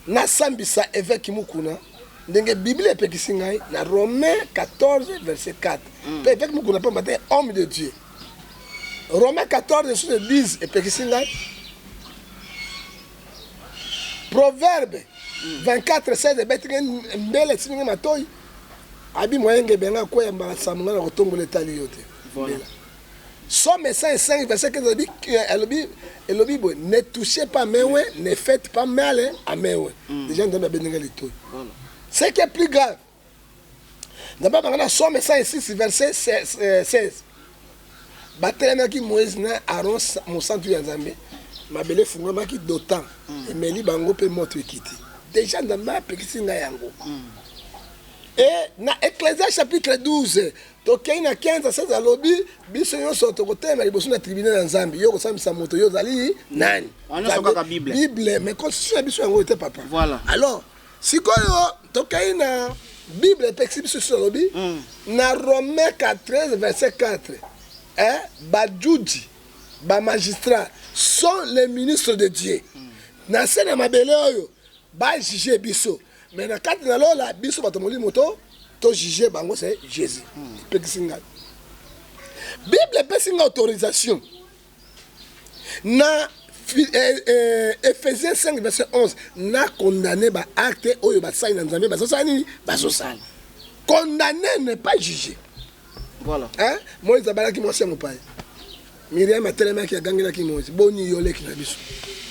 nasambisa évêque Mukuna ndenge Bible epekisi ngai na Romains 14 verset 4. Pe évêque Mukuna pamba te homme de Dieu. Romains 14 verset 10 epekisi ngai. Proverbe 24 16 ebeti ngai mbele esili ngai matoi. Abi moyenge ebenga kweya mbala sambo ngai na kotombola etali yo te. Voilà. Mbela. Psaume 105 verset 15 elobi, elobi, elobi boye, ne touchez pas mes oints, ne faites pas mal à mes oints. Déjà Nzambe abendi ngai litoi. Voilà. Ce qui est plus grave, Nzambe abanga na Psaume 106 verset 16. Batelemaki Moïse na Aaron mosantu ya Nzambe, mabele efungwamaki d'autant, emeli bango pe moto ekiti. Déjà Nzambe apekisi ngai yango. Et na Ecclésiaste chapitre 12, tokei na 15 à 16 alobi biso nyonso tokotelema liboso na tribunal ya Nzambe. Yo kosambisa moto, yo ozali nani? Wana nyonso kaka Bible. Bible, mais constitution ya biso yango ete papa. Voilà. Alors, sikoyo tokei na Bible epekisi biso biso alobi na Romains 13 verset 4, hein, bajuji, ba magistrats sont les ministres de Dieu. Na se na mabele oyo ba juger biso, mais na kati na lola biso bato molimo to juger bango, c'est Jésus. Epekisi ngai. Bible epesi ngai autorisation na Ephésiens 5 verset 11 na condamné ba acte oyo basali na Nzambe bazosala nini? Bazosala. Condamné n'est pas jugé. Voilà. Hein? Moïse abalaki mwasi ya mopaya. Miriam atelemaki agangelaki Moïse, boni yo leki na biso.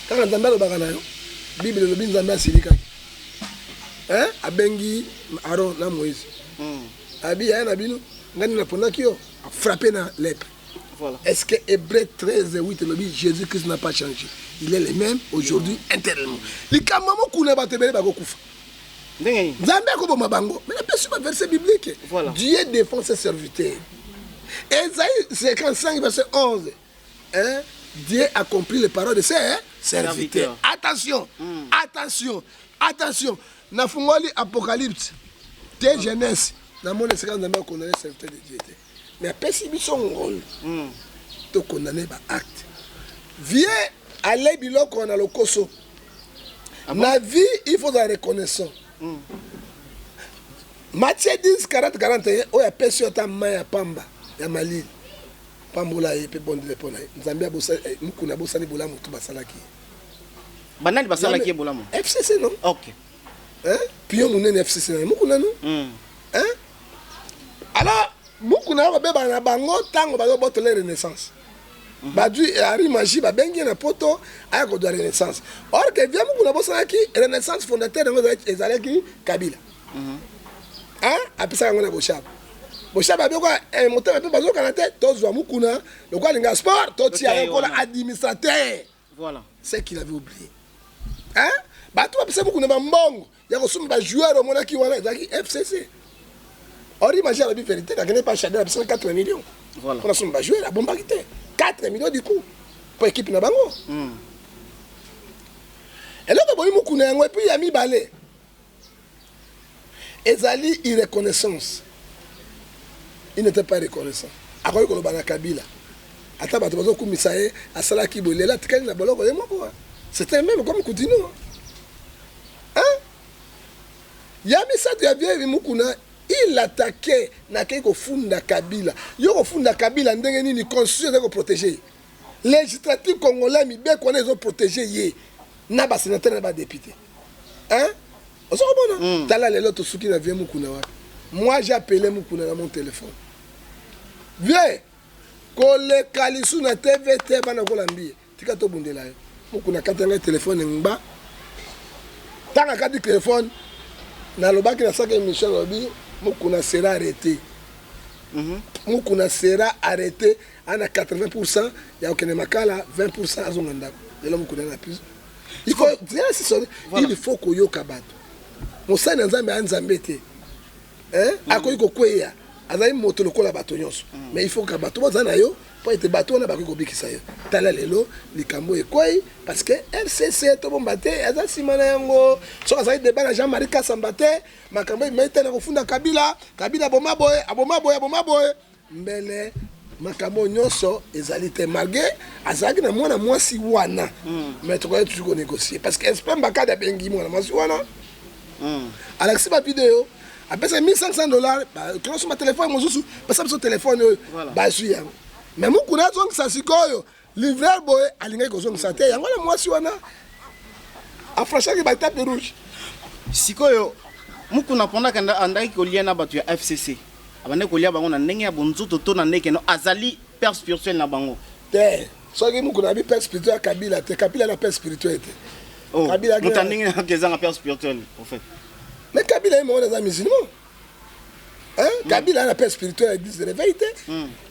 Kaka Nzambe alobaka na yo. Bible elobi Nzambe asilikaki. Hein? Abengi Aaron na Moïse. Abi yaya na bino, ngai nde naponaki yo, frappé na lèpre. Voilà. Est-ce que Hébreu 13 8 elobi Jésus-Christ n'a pas changé? Il est le même aujourd'hui éternellement. Likambo mokuna bato ebele bakokufa. Ndenge nini? Nzambe akoboma bango. Mais napesi ba verset biblique. Voilà. Dieu défend ses serviteurs. Ésaïe 55 verset 11. Hein? Dieu accomplit les paroles de ses serviteurs. Serviteurs. Attention, attention, attention. Nafungoli Apocalypse, te Genèse. Namoni esika Nzambe akondamne serviteur de Dieu te. Mais apesi biso ngolu tokondamne ba acte. Vie alei biloko na lokoso. Na vie, il faut être reconnaissant. Matthieu 10, 40, 41, oyo apesi yo ata mai ya pamba ya malili. Pambola ye pe bondela mpo na ye. Nzambe abosani, Mukuna abosani bolamu tu basalaki ye. Banani basalaki ye bolamu? FCC non? Ok. Hein? Pion munene FCC na ye. Mukuna non? Hein? Alors, Mukuna babeba na bango tango bazobotola Renaissance. Badui Henri Magie babengi ye na poto aya kozwa Renaissance. Or que vieux Mukuna abosanaki Renaissance fondateur yango ezalaki Kabila. Hein? Apesaka yango na Boshab. Boshab abioka motema mpe bazokana te, tozwa Mukuna lokola alinga sport, totia ye lokola administrateur. Voilà. C'est qu'il avait oublié. Hein? Bato bapesa Mukuna ba mbongo ya kosomba ba joueur omonaki wana ezalaki FCC. Henri Magie alobi vérité, nakende pa Chadel apesaki 4 millions. Voilà. Mpona somba ba joueur abombaki te. 4 millions du coup pour équipe na bango. Eloko boyi Mukuna yango et puis ya mibale ezali irreconnaissance. Il n'était pas reconnaissant. Akoki koloba na Kabila. Ata bato bazokumisa ye asalaki boye lelo atikali na boloko ye moko. C'était même comme Kutino. Hein? Ya misato ya vieux Mukuna il attaquait nakei kofunda Kabila. Yo kofunda Kabila ndenge nini constitution ezali koprotéger ye? Législative congolais mibeko wana ezo protéger ye na ba sénateur na ba député. Hein? Ozo komona? Tala lelo tosuki na vieux Mukuna wapi? Moi j'ai appelé Mukuna na mon téléphone. Vieux koleka lisu na TV te bana kola mbiye. Tika tobundela yo. Mukuna kati ngai téléphone ngba. Tanga kati téléphone nalobaki na saka émission nalobi Mukuna sera arrêté. Mukuna sera arrêté ana 80% ya kokende makala 20% azonga ndako. Lelo Mukuna na prison. Il faut il faut koyoka bato. Mosali na Nzambe ya Nzambe te. Hein? Akoki kokweya. Azali moto lokola bato nyonso. Mais il faut ka bato baza na yo po ete bato wana bakoki kobikisa yo. Tala lelo likambo ekwei parce que FCC tobomba te aza nsima na yango. Soki azali débat na Jean-Marie Kassamba te, makambo ebimaki te na kofunda Kabila, Kabila aboma boye, aboma boye, aboma boye. Mbele makambo nyonso ezali te malgré azalaki na mwana mwasi wana, mais tokoki toujours konégocier parce que SP Mbakadi abengi mwana mwasi wana, alakisi bavideo, apesa 1500 $, bakosomba telefone mosusu, pesa biso telefone oyo bazwi yango. Mais Mukuna azongisa sikoyo livreur boye, alingaki kozongisa te yango na mwasi wana afranchaki batape rouge. Sikoyo Mukuna pendant andaki kolia na bato ya FCC, abandaki kolia bango na ndenge ya bonzoto to na ndenge no azali père spirituel na bango? Te, soki Mukuna abi père spirituel ya Kabila te, Kabila na père spirituel te. Oh, Kabila moto ndenge nake ezanga père spirituel en fait. Mais Kabila ye moko aza musulman. Hein? Kabila na père spirituel ya église de réveil te.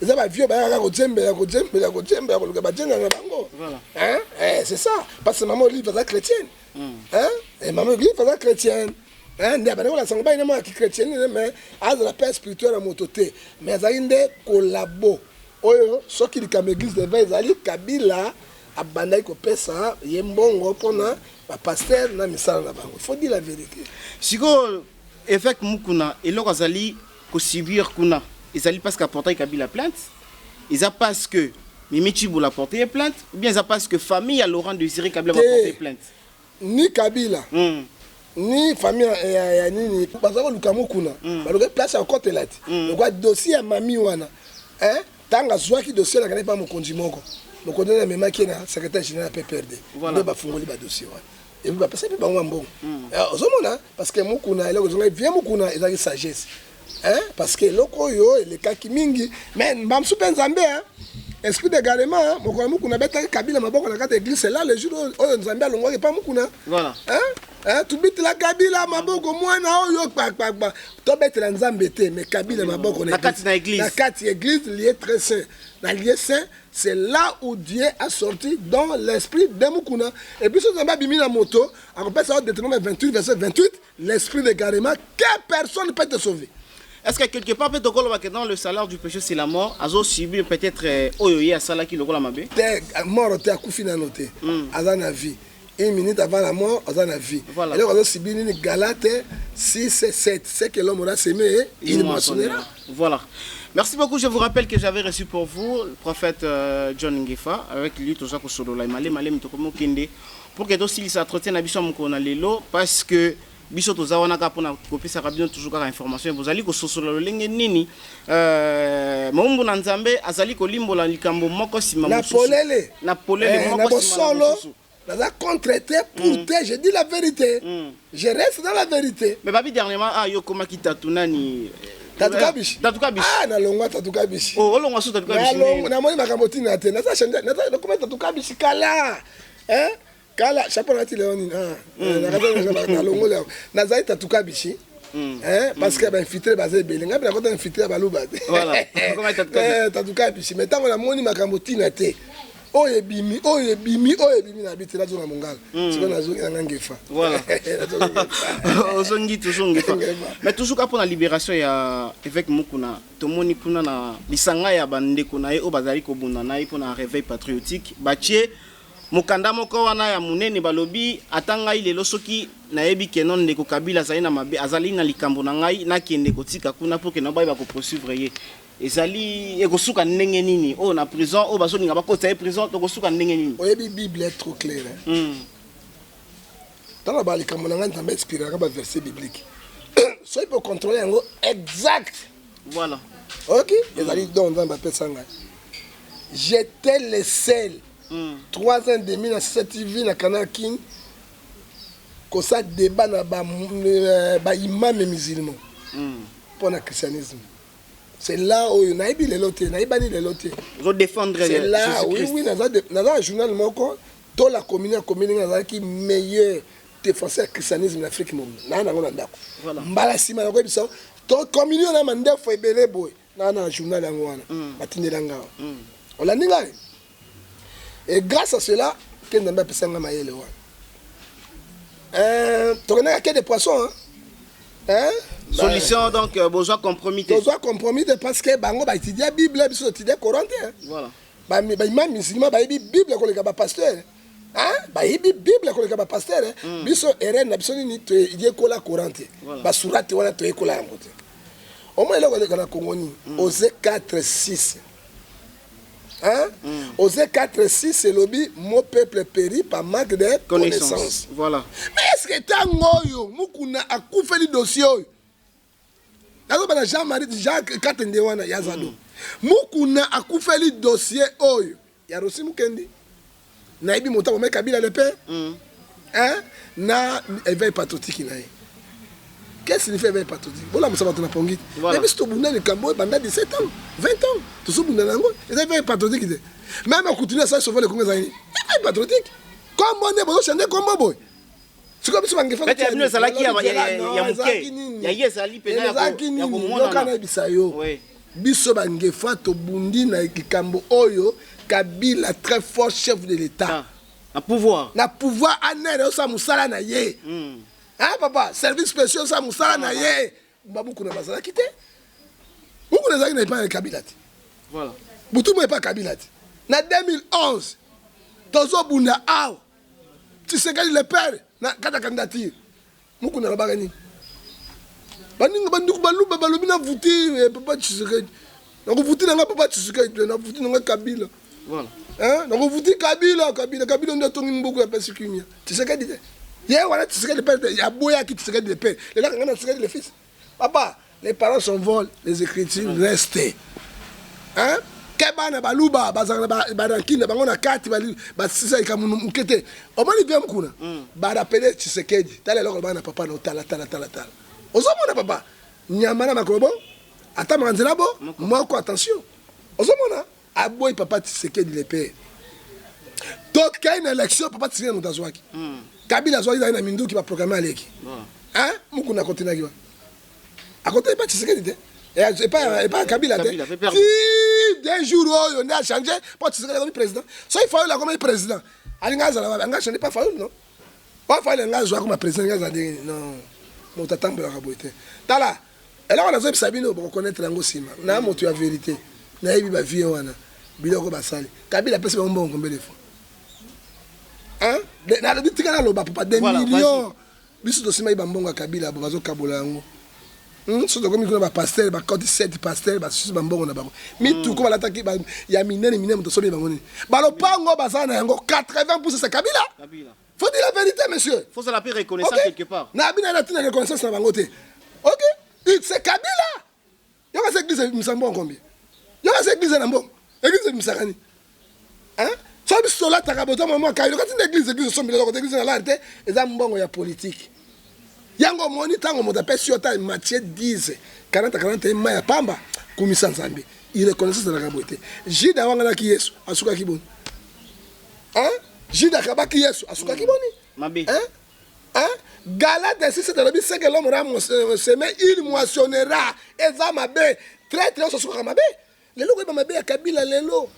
Eza bavieux bayaka kojembela, kojembela, kojembela, koluka bajenga na bango. Hein? Eh, c'est ça, parce que maman Olive aza chrétienne. Hein? Et maman Olive aza chrétienne. Hein? Nde abandaki kolakisa mobali na mwana chrétienne, mais azala père spirituel ya moto te, mais azalaki nde kolabo oyo soki likambo église de réveil ezali, Kabila abandaki kopesa ye mbongo mpona bapasteur na misala na bango. Il faut dire la vérité. Sikoyo évêque Mukuna, eloko azali kosubir kuna ezali parce que aportaki Kabila plainte, eza parce que Mimi Chibula aporté ye plainte, ou bien eza parce que famille ya Laurent Désiré Kabila baporte plainte? Ni Kabila ni famille ya nini baza koluka Mukuna, baluka place ya kokotela te. Lokwa dossier ya mami wana, ntango azwaki dossier nakandaki mpa mokonzi moko, mokonzi wana amemaki ye na secrétaire général ya PPRD, nde bafungoli badossier wana et puis bapesa mpe bango bambongo. Ozomona, parce que Mukuna, eloko ezongaki vie Mukuna ezalaki sagesse, hein? Parce que eloko oyo elekaki mingi, mais bamosusu mpe Nzambe, hein? Esprit d'égarement, mokolo ya Mukuna abetaki Kabila maboko na kati ya église, c'est là le jour oyo Nzambe alongwaki epa Mukuna. Hein? Hein? Tubetela Kabila maboko, mwana oyo kpakpakpa, tobetela Nzambe te, mais Kabila maboko. Na kati na église. Na kati ya église, lieu très saint, na lieu saint, c'est là où Dieu a sorti dans l'esprit de Mukuna. Et puis soki Nzambe abimi na moto, akopesa yo Deutéronome 28 verset 28, l'esprit d'égarement, que personne ne peut te sauver. Est-ce que quelque part peut tokoloba que dans le salaire du péché c'est la mort, azo subir peut-être oyo ye asalaki lokola mabe? Te, mort te, akufi nano te, aza na vie. Une minute avant la mort, aza na vie. Eloko azosubir nini? Galate 6 7, c'est que l'homme aura semé, il moissonnera. Voilà. Merci beaucoup. Je vous rappelle que j'avais reçu pour vous le prophète John Ngefa. Avec lui, toza kosolola malé malé mitokomo kende pour que tosilisa entretien na biso mokolo na lelo, parce que biso toza wana kaka mpona kopesaka bino toujours kaka information. Bozali kososola lolenge nini mowumbu na Nzambe azali kolimbola likambo moko nsima na mosusu. Polele. Na polele, na moko nsima na bosolo. mosusu. Naza contre te, pour te, je dis la vérité, je reste dans la vérité. Mais babi dernièrement, ah, yo komaki tatu nani? Tatu Kabishi. Tatu Kabishi. Ah, nalongwa Tatu Kabishi. Oh, olongwa so Tatu Kabishi? Namoni makambo ntina te. Naza change, naza nakoma Tatu Kabishi kala, hein, kala. Chapeau nati leo nini? Ah, nalongoli yango. Nazali Tatu Kabishi, hein, parce que bainfiltré baza ebele. Ngai mpe nakota infiltré ya baluba te. Voilà. Okoma Tatu Kabishi. Eh, Tatu Kabishi. Mais ntango namoni makambo ntina te oyo ebimi, oyo ebimi, oyo ebimi na bi te, nazonga mongala. Sikoyo nazongi nanga Ngefa. Nazongi Ngefa. Ozongi toujours Ngefa. Ngefa. Mais toujours kaka mpona libération ya évêque Mukuna, tomoni kuna na lisanga ya bandeko na ye oyo bazali kobunda na ye mpona réveil patriotique, batie Mokanda moko wana ya monene balobi ata ngai lelo soki nayebi que non ndeko Kabila azali na mabe azali na likambo na ngai nakende kotika kuna pour que nao bayeba ko poursuivre ye ezali ekosuka ndenge nini oyo na prison oyo bazolinga bakotisa ye prison tokosuka ndenge nini? Oyebi bible est trop claire hein? Tala ba likambo na ngai Nzambe inspiraka ba verset biblique soki po contrôler yango exact. Voilà. Ok, ezali don Nzambe apesa ngai. J'étais le seul 3 ans et demi na CCTV na Canal King kosa débat na ba ba imam musulman mpo na christianisme. C'est là oyo nayebi lelo te, nayebani lelo te. Ozo défendre C'est là, oui, Jésus-Christ. oui, naza na journal moko to la commune ya commune nga nazalaki meilleur défenseur ya christianisme na Afrique mobimba. Naa nango na ndako. Voilà. Mbala nsima nakoyebisa yo, to communion na mandefu ebele boye. Naa na journal yango wana. Batindela nga awa. Olandi ngai? Et grâce à cela, ke Nzambe apesa nga mayele wana. Tokendaka quai de poisson, hein? Hein? Solution donc bozwa compromis te. Tozwa compromis te parce que bango ba étudier Bible, biso étudier Coran te. Hein? Voilà. Ba ba imam musulman ba yebi Bible koleka ba pasteur. Hein? Ba yebi Bible koleka ba pasteur. Hein? Biso erreur na biso nini to yekola Coran te. Voilà. Ba sourate wana to yekola yango te. Au moins eloko eleka na Congo nini? Osée 4 6. Hein? Osée 4 6 elobi mon peuple périt par manque de Connaissance. connaissance. Voilà. Mais est-ce que tango oyo Mukuna akufeli dossier oyo? Nazoba na Jean-Marie Jacques Katende wana ya Zado. Mukuna akufeli dossier oyo ya Rossy Mukendi. Nayebi moto abomaki Kabila le père. Hein? Na éveil patriotique na ye. Qu'est-ce que signifie éveil patriotique? Bola musa bato na pongi. Voilà. Mais biso tobunda likambo oyo banda 17 ans, 20 ans, tozobunda na yango. Eza éveil patriotique te. Même continue à sauver le Congo ezali nini? Éveil patriotique. Kombo nde bozo changer kombo boye. Sikoyo biso bangefa Kati ya bino ezalaki Non, ya moke. ezalaki nini? Ya ye ezali pena Ezalaki ya nini? komonana. Yoka nayebisa yo. Oui. Biso bangefa tobundi na likambo oyo Kabila très fort chef de l'État. Ah, na pouvoir. Na pouvoir anere osa musala na ye. Hein papa, service spécial osa musala na ye. Babuku na bazalaki te. Buku na ezalaki na epai ya Kabila te. Voilà. Butu mo epai ya Kabila te. Na 2011 tozobunda awa. Tshisekedi le père na kata candidature. Mukuna alobaka nini? Baninga banduku baluba balobi na vuti papa Tshisekedi. Nakovuti na nga papa Tshisekedi, navuti na nga Kabila. Voilà. Hein? Nakovuti Kabila, Kabila, Kabila nde atongi mboka ya pesi kimia. Tshisekedi te. Ye wana Tshisekedi père te, aboyaki Tshisekedi le père. Lelo akanga na Tshisekedi le fils. Papa, les parents s'envolent, les écritures restent. Hein? Ke bana baluba bazalaka na ba rancune na bango na kati basisa likambo moke te. Omoni bien mukuna? Ba rappeler Tshisekedi, tala eloko bana papa na tala tala tala tala. Ozomona papa? Nyama na makolo bo? Ata maka nzela bo? Moko attention. Ozomona? Aboyi papa Tshisekedi le père. Tokei na élection papa Tshisekedi moto azwaki. Kabila azwaki ezalaki na minduki ba programme aleki. Hein? Mukuna akotinaki wa. Akotaki pa Tshisekedi te. Epa Kabila te. Ti d'un jour oyo nde a changer po Tshisekedi akomi président. Soki Fayulu akomi président, alinga azala wapi? Anga changer pa Fayulu non? Pa Fayulu anga azwa akoma président anga azala ndenge nini? Non. Moto atambolaka boye te. Tala, eloko nazoyebisa bino bokoconnaître yango nsima. Na moto ya vérité. Nayebi ba vie wana. Biloko basali. Kabila apesi bango mbongo combien de fois? Hein? Nalobi tika naloba papa des millions. Biso tosimaki ba mbongo ya Kabila bo bazokabola yango. Soki tokomi kuna ba pasteur bakoti 7 pasteur basusu ba mbongo na bango. Mituko balataki ya minene minene moto asomi bango nini? Balopango baza na yango 80 pouces c'est Kabila. Kabila. Faut dire la vérité monsieur. Faut ça la paix reconnaissant Ok? quelque part. Na bina na tina reconnaissance na bango te. OK? C'est Kabila. Yoka c'est église ebimisa mbongo combien? Yoka c'est église na mbongo. Église ebimisaka nini? Hein? So biso tolataka boza mwa mwa kayo kati na église, église osombi eloko te, église na lare te, eza mbongo ya politique. Yango omoni ntango moto apesi yo ta Matthieu 10 40 41 mai ya pamba, kumisa Nzambe. Irreconnaissance ezalaka boye te. Jude awanganaki Yesu, asukaki boni? Hein? Jude akabaki Yesu, asukaki boni? Mabe. Hein? Hein? Galate 6 7 alobi ce que l'homme aura semé, il moissonnera. Eza mabe. Traître nyonso asukaka mabe. Lelo koyeba mabe ya Kabila lelo.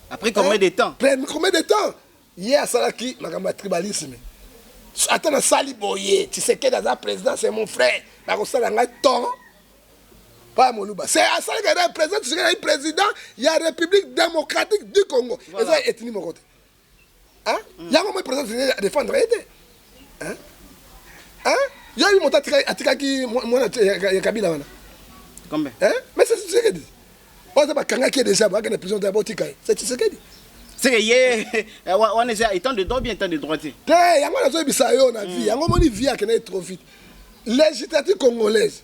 Après combien de temps? Après combien de temps? Ye asalaki makambo ya tribalisme. Ata nasali boye, Tshisekedi aza président, c'est mon frère. Bakosala ngai ton pas Moluba. C'est asalaki ngai président, Tshisekedi azali président ya République démocratique du Congo. Voilà. Eza ethnie moko te. Hein? Yango moi président défendre ye te. Hein? Hein? Yo yebi moto atikaki mwana ya Kabila wana. Combien? Hein? Mais c'est Tshisekedi. Oyo bakangaki ye déjà, bakende prison te, botika ye. C'est Tshisekedi. C'est que ye wana eza étant de droit bien étant de droit te. Te, yango nazoyebisa yo na vie. Yango moni vie akendaki trop vite. Législature congolaise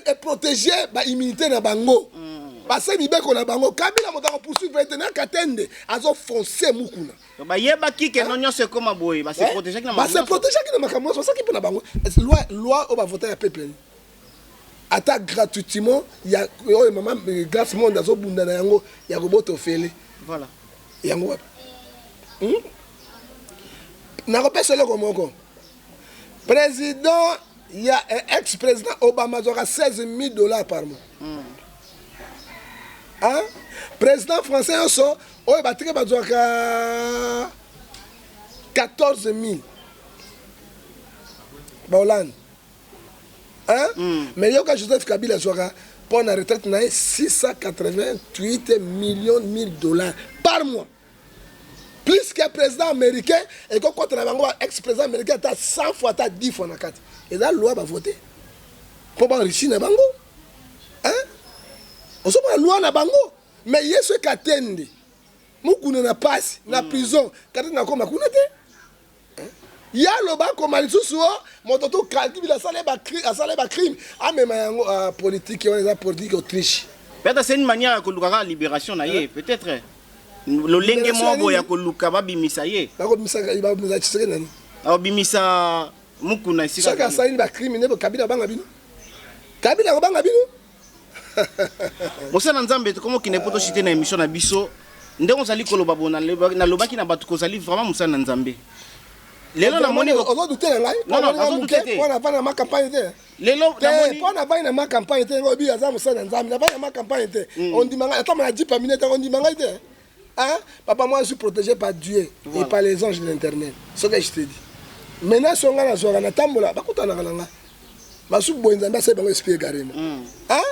eprotege baimmunité na bango. Basali mibeko na bango. Kabila moto akopoursuivre ete na Katende azofonce Mukuna. Bayebaki ke no nyonso ekóma boye, base protégeaki na base protégeaki na makambo nyonso basalaki mpo na bango. Loi oyo bavota ya peuple ni ata gratuitement ya oyo mama Grace Monde azobunda na yango ya kobota ofele. Voilà. Yango wapi? Nakopesa eloko moko. Président ya ex président Obama azwaka 16 000 $ par mois. Hein? Président français nyonso oyo batiki bazwaka 14 000, bahollande, hein? Mais yoka, Joseph Kabila azwaka mpo na retraite na ye 688 millions 1000 dollars par mois, plus que président américain. Ekokɔta na bango ex président américain ata 100 fois, ata 10 fois na kati. Eza loi bavote mpo baenrichir na bango, hein? Ozomona loi na bango. Mais ye soki Katende Mukuna na pasi na prison, Katende nakoma kuna te. Ye aloba akoma lisusu o moto to Kabila asala bacrime, amema yango politike wana eza politique autriche. Peut-être c'est une manière ya koluka kaka libération na ye, peut-être lolenge moko boye ya koluka babimisa ye. Bakobimisa Tshisekedi nani? Akobimisa Mukuna esika. Soki asali bacrime nde Kabila abanga bino? Kabila akobanga bino? Mosala na Nzambe, tokomokende mpo toshite na émission na biso. Ndenge ozali koloba bo, nalobaki na bato kozali vraiment mosala na Nzambe. Lelo namoni Ozodute na ngai? Non, non, nazodute te. Mpo navandi na ma campagne te. Lelo namoni mpo navandi na ma campagne te. Obi aza mosala na Nzambe, navandi na ma campagne te. Ondima ngai ata na jipa mine te, ondima ngai te, hein? Papa, moi je suis protégé par Dieu et par les anges de l'Éternel. Ce que je te dis maintenant, so ngai nazwaka natambola, bakutanaka na ngai basu boye. Nzambe asali bango esprit égarement, hein?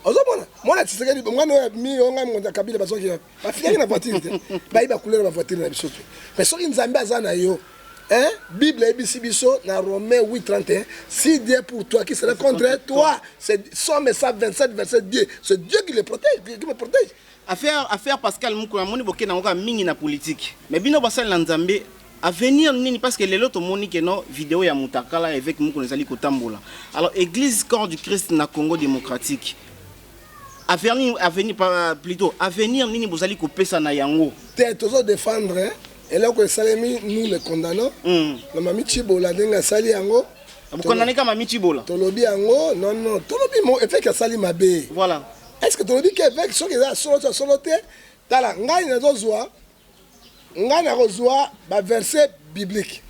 Ozomona mwana Tshisekedi, mwana oyo mi oyo ngai mokonzi ya Kabila, bazwaki wapi? Bafiaki na voiture te, bayi bacouleur ya bavoiture na biso te. Mais soki Nzambe aza na yo, hein? Bible eyebisi biso na Romain 8 31: si Dieu est pour toi, qui sera contre toi? C'est Psaume 127 verset 2. C'est Dieu qui le protège, qui me protège. Affaire Pascal Mukuna, namoni bokende yango kaka mingi na politique. Mais bino basali na Nzambe, avenir nini? Parce que lelo tomoni ke no video ya mutakala évêque Mukuna ezali kotambola. Alors église Corps du Christ na Congo démocratique, avenir, plutôt avenir nini bozali kopesa na yango? Te, tozodéfendre eloko esalemi, nous le condamnons. Na mami Chibola, ndenge asali yango. Bokondane ka mami Chibola? Tolobi yango, non, non, tolobi mo évêque asali mabe. Voilà. Est ce que tolobi ke évêque soki eza ya solo to ya solo te? Tala, ngai nazozwa, ngai nakozwa baverset biblique.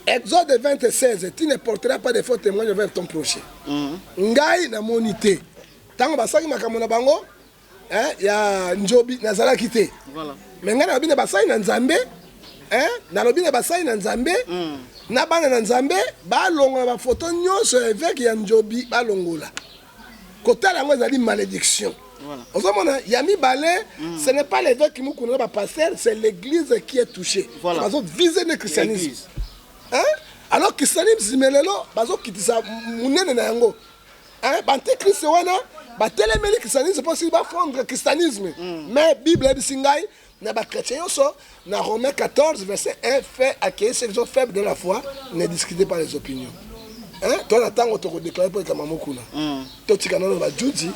Exode 26: tu ne porteras pas de faux témoignage envers ton prochain. Ngai namoni te ntango basalaki makambo na bango, hein, ya njobi, nazalaki te. Voilà. Mais ngai nalobi na basali na Nzambe, hein, nalobi na basali na Nzambe, na bana na Nzambe, balongola bafoto nyonso ya évêque ya njobi. Balongola kotala yango, ezali malédiction. Ozomona, ya mibale, ce n'est pas l'évêque Mukuna na bapasteur, c'est l'église qui est touchée. Bazovise ne christianisme, L'église. hein? Alors christianisme lelo bazokitisa monene na yango, hein? Baantichrist wana batelemeli christianisme mpo soki bafondre christianisme. Mais Bible eyebisi ngai na bachrétien nyonso na Romain 14 verset 1: fait accueillir ceux qui sont faibles de la foi, ne discutez pas les opinions, hein? To na ntango tokodéclare mpo ekama Mokuna, totika nano bajudi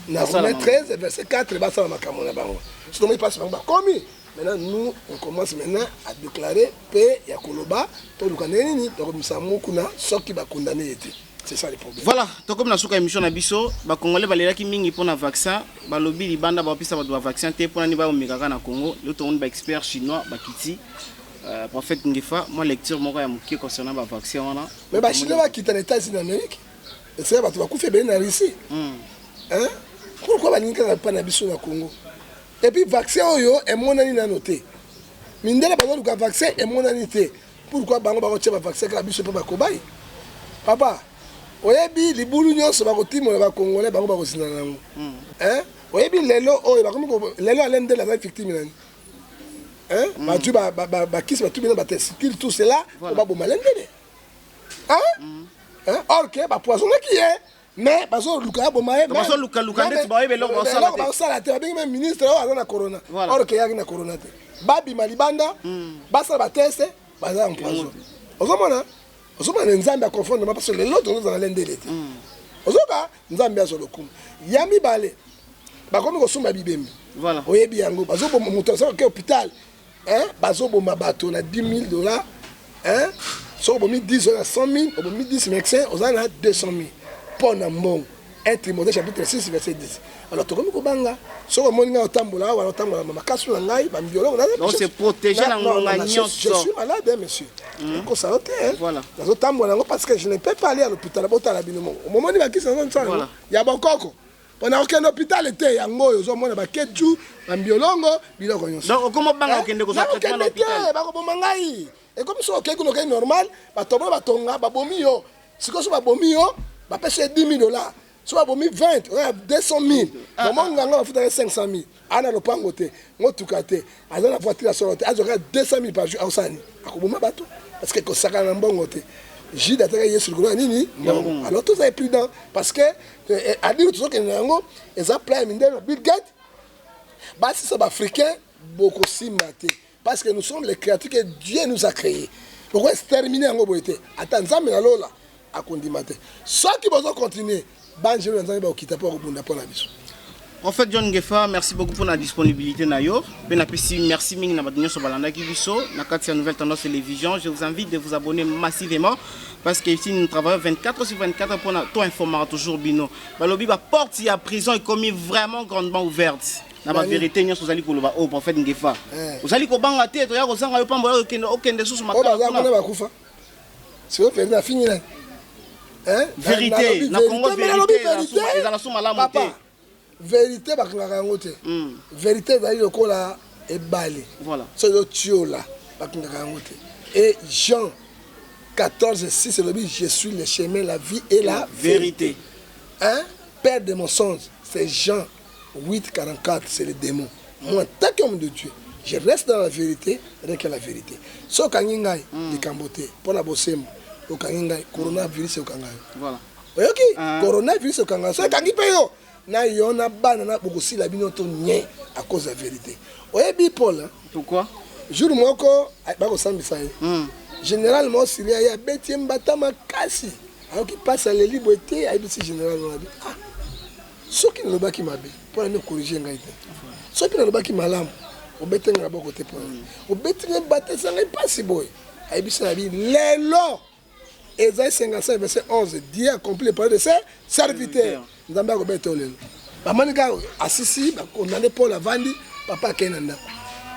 na Basala Romain 13 verset 4, basala makambo na bango. So tomoni mpasi bango bakomi. Maintenant nous, on commence maintenant à déclarer mpe ya koloba toluka ndenge nini tokobimisa Mokuna soki bakondane ye te. C'est ça le problème. Voilà, tokomi na suka ya émission na biso. Bacongolais balelaki mingi mpona vaccin. Balobi libanda bapesa bato bavaccin te, mpona nini baomekaka na Congo? Lelo tomoni baexpert chinois bakiti. Prophète Ngefa, mwa lecture moko ya moke concernant bavaccin wana. Mais bachinois bakita na États-Unis d'Amérique, esika bato bakufi ebele na Russie, hein? Pourquoi balingi kaka mpa na biso na Congo? Et puis vaccin oyo emonani nano te. Mindele bazoluka vaccin, emonani te. Pourquoi bango bakotia bavaccin kaka biso mpe bakobai? Papa, oyebi libulu nyonso bakotimola bacongolais, bango bakozinda na yango, hein? Oyebi lelo oyo bakomi lelo Alain Ndele aza victime nani? Hein? Bazwi bakisi batubi na batesticule tout cela po baboma lendele. Hein? Hein? Or que bapoisonnaki ye mais bazoluka baboma ye. Bazolukaluka ndeti bayebi eloko bazosala te. Bazosala te, babengi meme ministre oyo aza na corona. Or que eyaki na corona te. Babima libanda, basala bateste, baza na poison. Ozomona? Ozomona na Nzambe aconfondre ma parce que lelo tozozala lendele te. Ozoka Nzambe azwa lokumu. Ya mibale, bakomi kosomba bibembe. Voilà. Oyebi yango, bazoboma moto azoke hôpital. Hein? Bazoboma bato na 10 000 dollars. Hein? Soki obomi 10 oza na 100 000, obomi 10 médecins oza na 200 000. Mpo na mbongo. 1 Timothée chapitre 6 verset 10. Alors tokomi kobanga soki omoni ngai otambola awa otambola na makasu na ngai ba mbiolongo na Donc se protéger na ngonga nyonso. Je suis malade hein, monsieur. Kosa yo te hein. Voilà. Nazotambola yango parce que je ne peux pas aller à l'hôpital botala bino moko. Omomoni bakisi nazo Voilà. nsala ya bokoko. Pona okende hôpital te yango oyo ozomona baketu bambiolongo biloko nyonso. Donc okoma banga okende kozwa traitement na Nakokende te hôpital. bakoboma ngai. Ekomi soki okei kuna okei normal batombola batonga babomi yo. Sikoyo soki babomi yo bapesi yo 10 000 dollars. Soki babomi 20 oya 200 000. Mama nganga bafutaka 500 000. Ana lopango te, motuka te, aza na voiture ya solo te, azwaka 200 000 par jour akosala nini? Akoboma bato parce que kosakana na mbongo te. Jude ataka Yesu likolo ya nini? Mbongo. Alors tozala prudent parce que adire tozokende na yango eza plan ya mindele Bill Gates basisa baafricain bokosimba te parce que nous sommes les créatures que Dieu nous a créées. Pourquoi exterminer yango boye te? Ata Nzambe na lola akondima te. Soki bozo continuer banjelu na Nzambe bakokita mpo bakobunda mpo na biso. Prophète John Ngefa, merci beaucoup pour la disponibilité na yo. Pe na pesi merci mingi na bato nyonso balandaki biso na kati ya Nouvelle Tendance Télévision. Je vous invite de vous abonner massivement parce que ici nous travaillons 24 sur 24 pour to informer toujours bino. Balobi ba porte ya prison ekomi vraiment grandement ouverte. Na ba vérité nyonso ozali koloba oh prophète Ngefa. Ozali kobanga te toya kozanga yo pambo okende okende susu Oyo makala baza kuna kuna. bakufa. Sikoyo vérité afingi nani? Hein? Vérité, Nalobi na Congo mais nalobi vérité ezala su malamu te. Papa, vérité bakangaka yango te. Vérité ezali lokola ebale. Voilà. Soki ozotiola bakangaka yango te. Et Jean 14 6 elobi je suis le chemin, la vie et la vérité. Hein? Père de mensonges, c'est Jean 8 44, c'est le démon. Moi, tant qu'homme de Dieu, je reste dans la vérité, rien que la vérité. Soki okangi ngai likambo te mpo na bosembo, okangi ngai coronavirus okanga yo. Voilà. Oyoki? Coronavirus okanga yo. Soki ekangi mpe yo na yo na bana na bokosila bino to nye à cause ya vérité. Oyebi Paul hein? Pourquoi? Jour moko bakosambisa ye. Général moko Syria ye abeti ye mbata makasi. Ayoki mpasi aleli boye te ayebisi général wana abi ah soki nalobaki mabe mpo na nini okorige ngai te, soki nalobaki malamu obeti ngai maboko te mpo na nini obeti ngai mbata eza ngai mpasi boye. Ayebisi na bi lelo Esaïe 55 verset 11 Dieu accomplit les paroles de ses serviteurs. Nzambe akobeta yo lelo. Bamoni kaka asisi bakondane Paul avandi papa akei na ndako.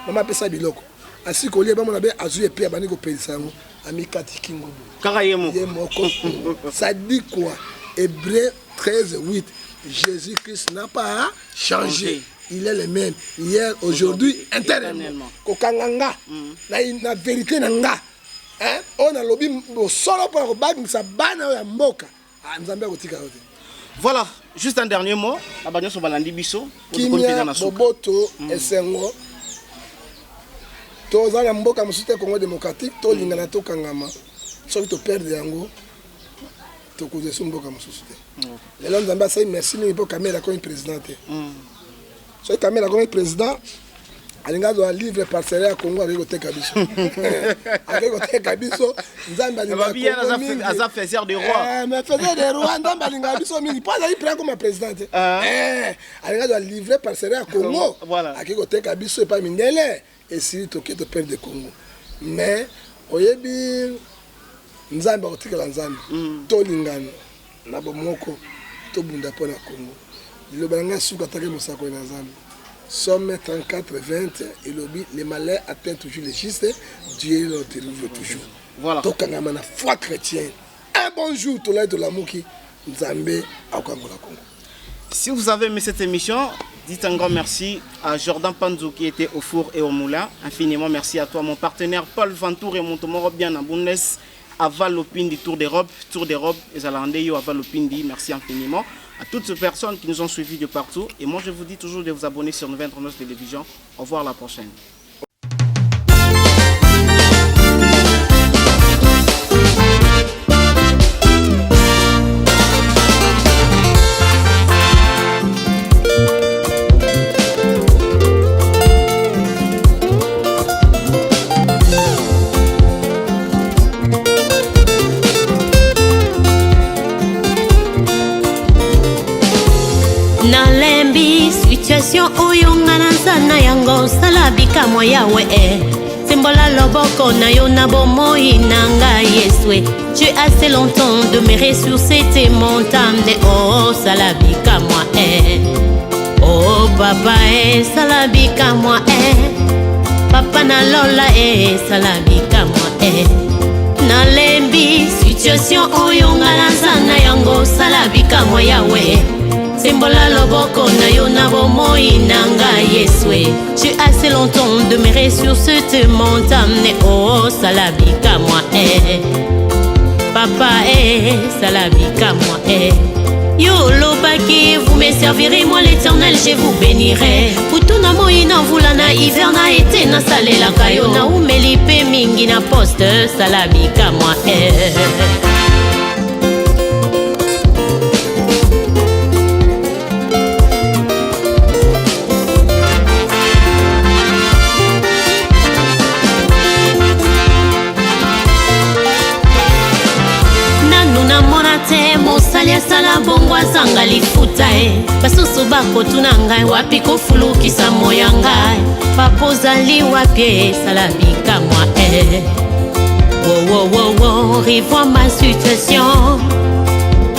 Mama apesa biloko. Asi kolia bamona be azwi epe abandi kopelisa yango amikati kingo boye. Kaka ye moko. Ye moko. Ça dit quoi? Hébreu 13 8 Jésus-Christ n'a pas changé. Il est le même hier, aujourd'hui, éternellement. Kokanga nga na vérité na nga. Hein? Oyo nalobi bosolo mpo na kobangisa bana oyo ya mboka. Ah, Nzambe akotika yo te. Voilà, juste un dernier mot. Na ba nyonso balandi biso. Kimia, boboto, esengo. Toza na mboka mosusu te Congo démocratique, tolingana tokangama. Soki to perdre yango, tokozwa esu mboka mosusu te. Lelo Nzambe asali merci mingi mpo Kamere akomi président te. Soki Kamere akomi président, alingi azwa livre parcellaire ya Congo akoki koteka biso. Akoki koteka biso. Nzambe alingaka Congo mingi. Aza faiseur de roi. Mais faiseur de roi, Nzambe alingaka biso mingi. Po azali prêt akoma président te. Alingi azwa livre parcellaire ya Congo. Voilà. Akoki koteka biso epai mindele. Esili toke to perdre Congo. Mais oyebi Nzambe akotikala Nzambe. Tolingana na bomoko tobunda mpo na Congo. Liloba na ngai suka atake mosakoli na Nzambe. Somme 34 20 elobi le malheur atteint toujours les justes, Dieu le délivre toujours. Voilà. Tokangama na foi chrétienne. Un bon jour tolai tolamuki Nzambe akokangola Congo. Si vous avez aimé cette émission, dites un grand merci à Jordan Panzou qui était au four et au moulin. Infiniment merci à toi, mon partenaire Paul Ventour et Montomoro bien en Bundes. Aval Lopindi, Tour d'Europe, Tour d'Europe, Ezalande, yo Aval Lopindi, merci infiniment à toutes ces personnes qui nous ont suivis de partout. Et moi, je vous dis toujours de vous abonner sur Nouvelle Tendance Télévision. Au revoir la prochaine. Nalembi situation oyo nga naza na yango, sala bikamwa Yawe e. Sembola loboko na yo na bomoi na ngai Yesu e. J'ai assez longtemps demeuré sur cette montagne, oh sala bikamwa e. Oh papa e, sala bikamwa e. Papa na lola e, sala bikamwa e. Nalembi situation oyo nga naza na yango, sala bikamwa Yawe. Sembola loboko na yo na bomoi na ngai Yesu e. J'ai assez longtemps demeuré sur cette montagne, oh sala bikamwa e. Papa e, sala bikamwa e. Yo olobaki, vous me servirez, moi l'Éternel je vous bénirai. Butu na moi na mvula na hiver na été nasalelaka yo, naumeli mpe mingi na poste, sala bikamwa e. Nanu namona te mosali asala bongo azanga lifuta e. Basusu bakotuna ngai wapi kofulukisa moya ngai, papa ozali wapi e, sala bikamwa e. Wowowowo, revois ma situation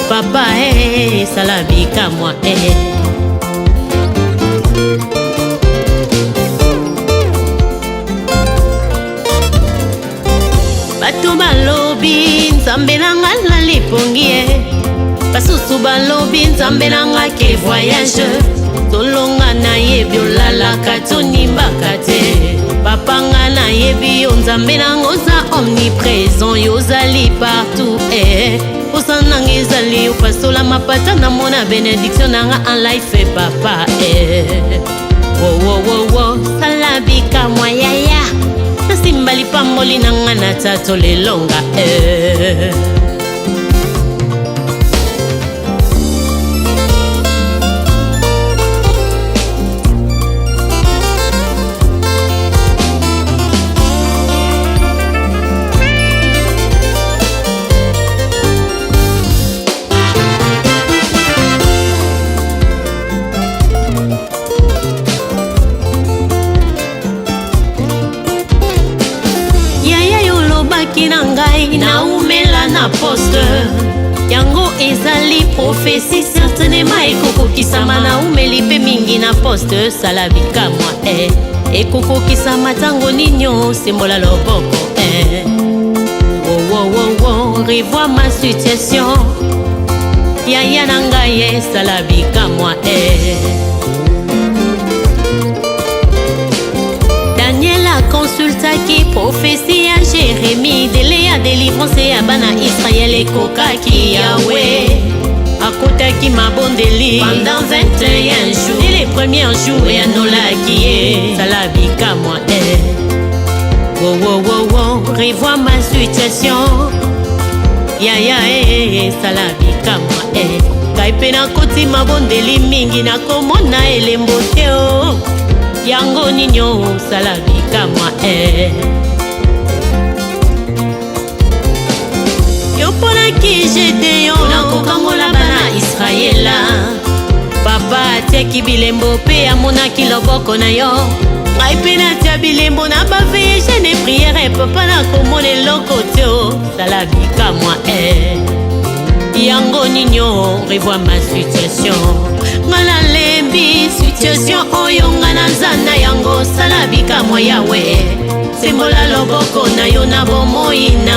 papa e, sala bikamwa e. Bato balobi nzambe na nga na lipongi ye, basusu balobi nzambe na nga ke voyage tolonga nayebi olalaka tonimbaka te. Papa nga nayebi yo nzambe nanga oza omniprésent, yo ozali partout eh. Posa nanga ezali opasola mapata namona bénédiction nanga en life papa eh. Wowowowo, sala bikamwa yaya, nasimba lipamboli na nga na tato lelonga eh. Yaya yo olobaki na ngai naumela na poste, yango ezali prophétie certainement ekokokisama. Naumeli mpe mingi na poste, sala bikamwa e. Ekokokisama ntango nini? Osembola loboko e. Wowowowo, revois ma situation yaya na ngai e, sala bikamwa e. Daniel akonsultaki prophétie ya Jérémie, délai ya délivrance ya bana Israel ekokaki. Yawe akotaki mabondeli pendant 21 jours, dès les premiers jours eyanolaki ye, sala bikamwa e. Wowowowo, revois ma situation yaya e, sala bikamwa e. Ngai mpe nakoti mabondeli mingi, nakomona elembo te o, yango nini? Osala bikamwa e. Yo mponaki Gedeon nakokangola bana Israela, papa atiaki bilembo mpe amonaki loboko na yo. Ngai mpe natia bilembo na baveillée jeûne prière, papa nakomona eloko te o, sala bikamwa e. Yango nini? Revois ma situation, nga nalembi situation oyo nga naza na yango, sala bikamwa Yawe, sembola loboko na yo na bomoi na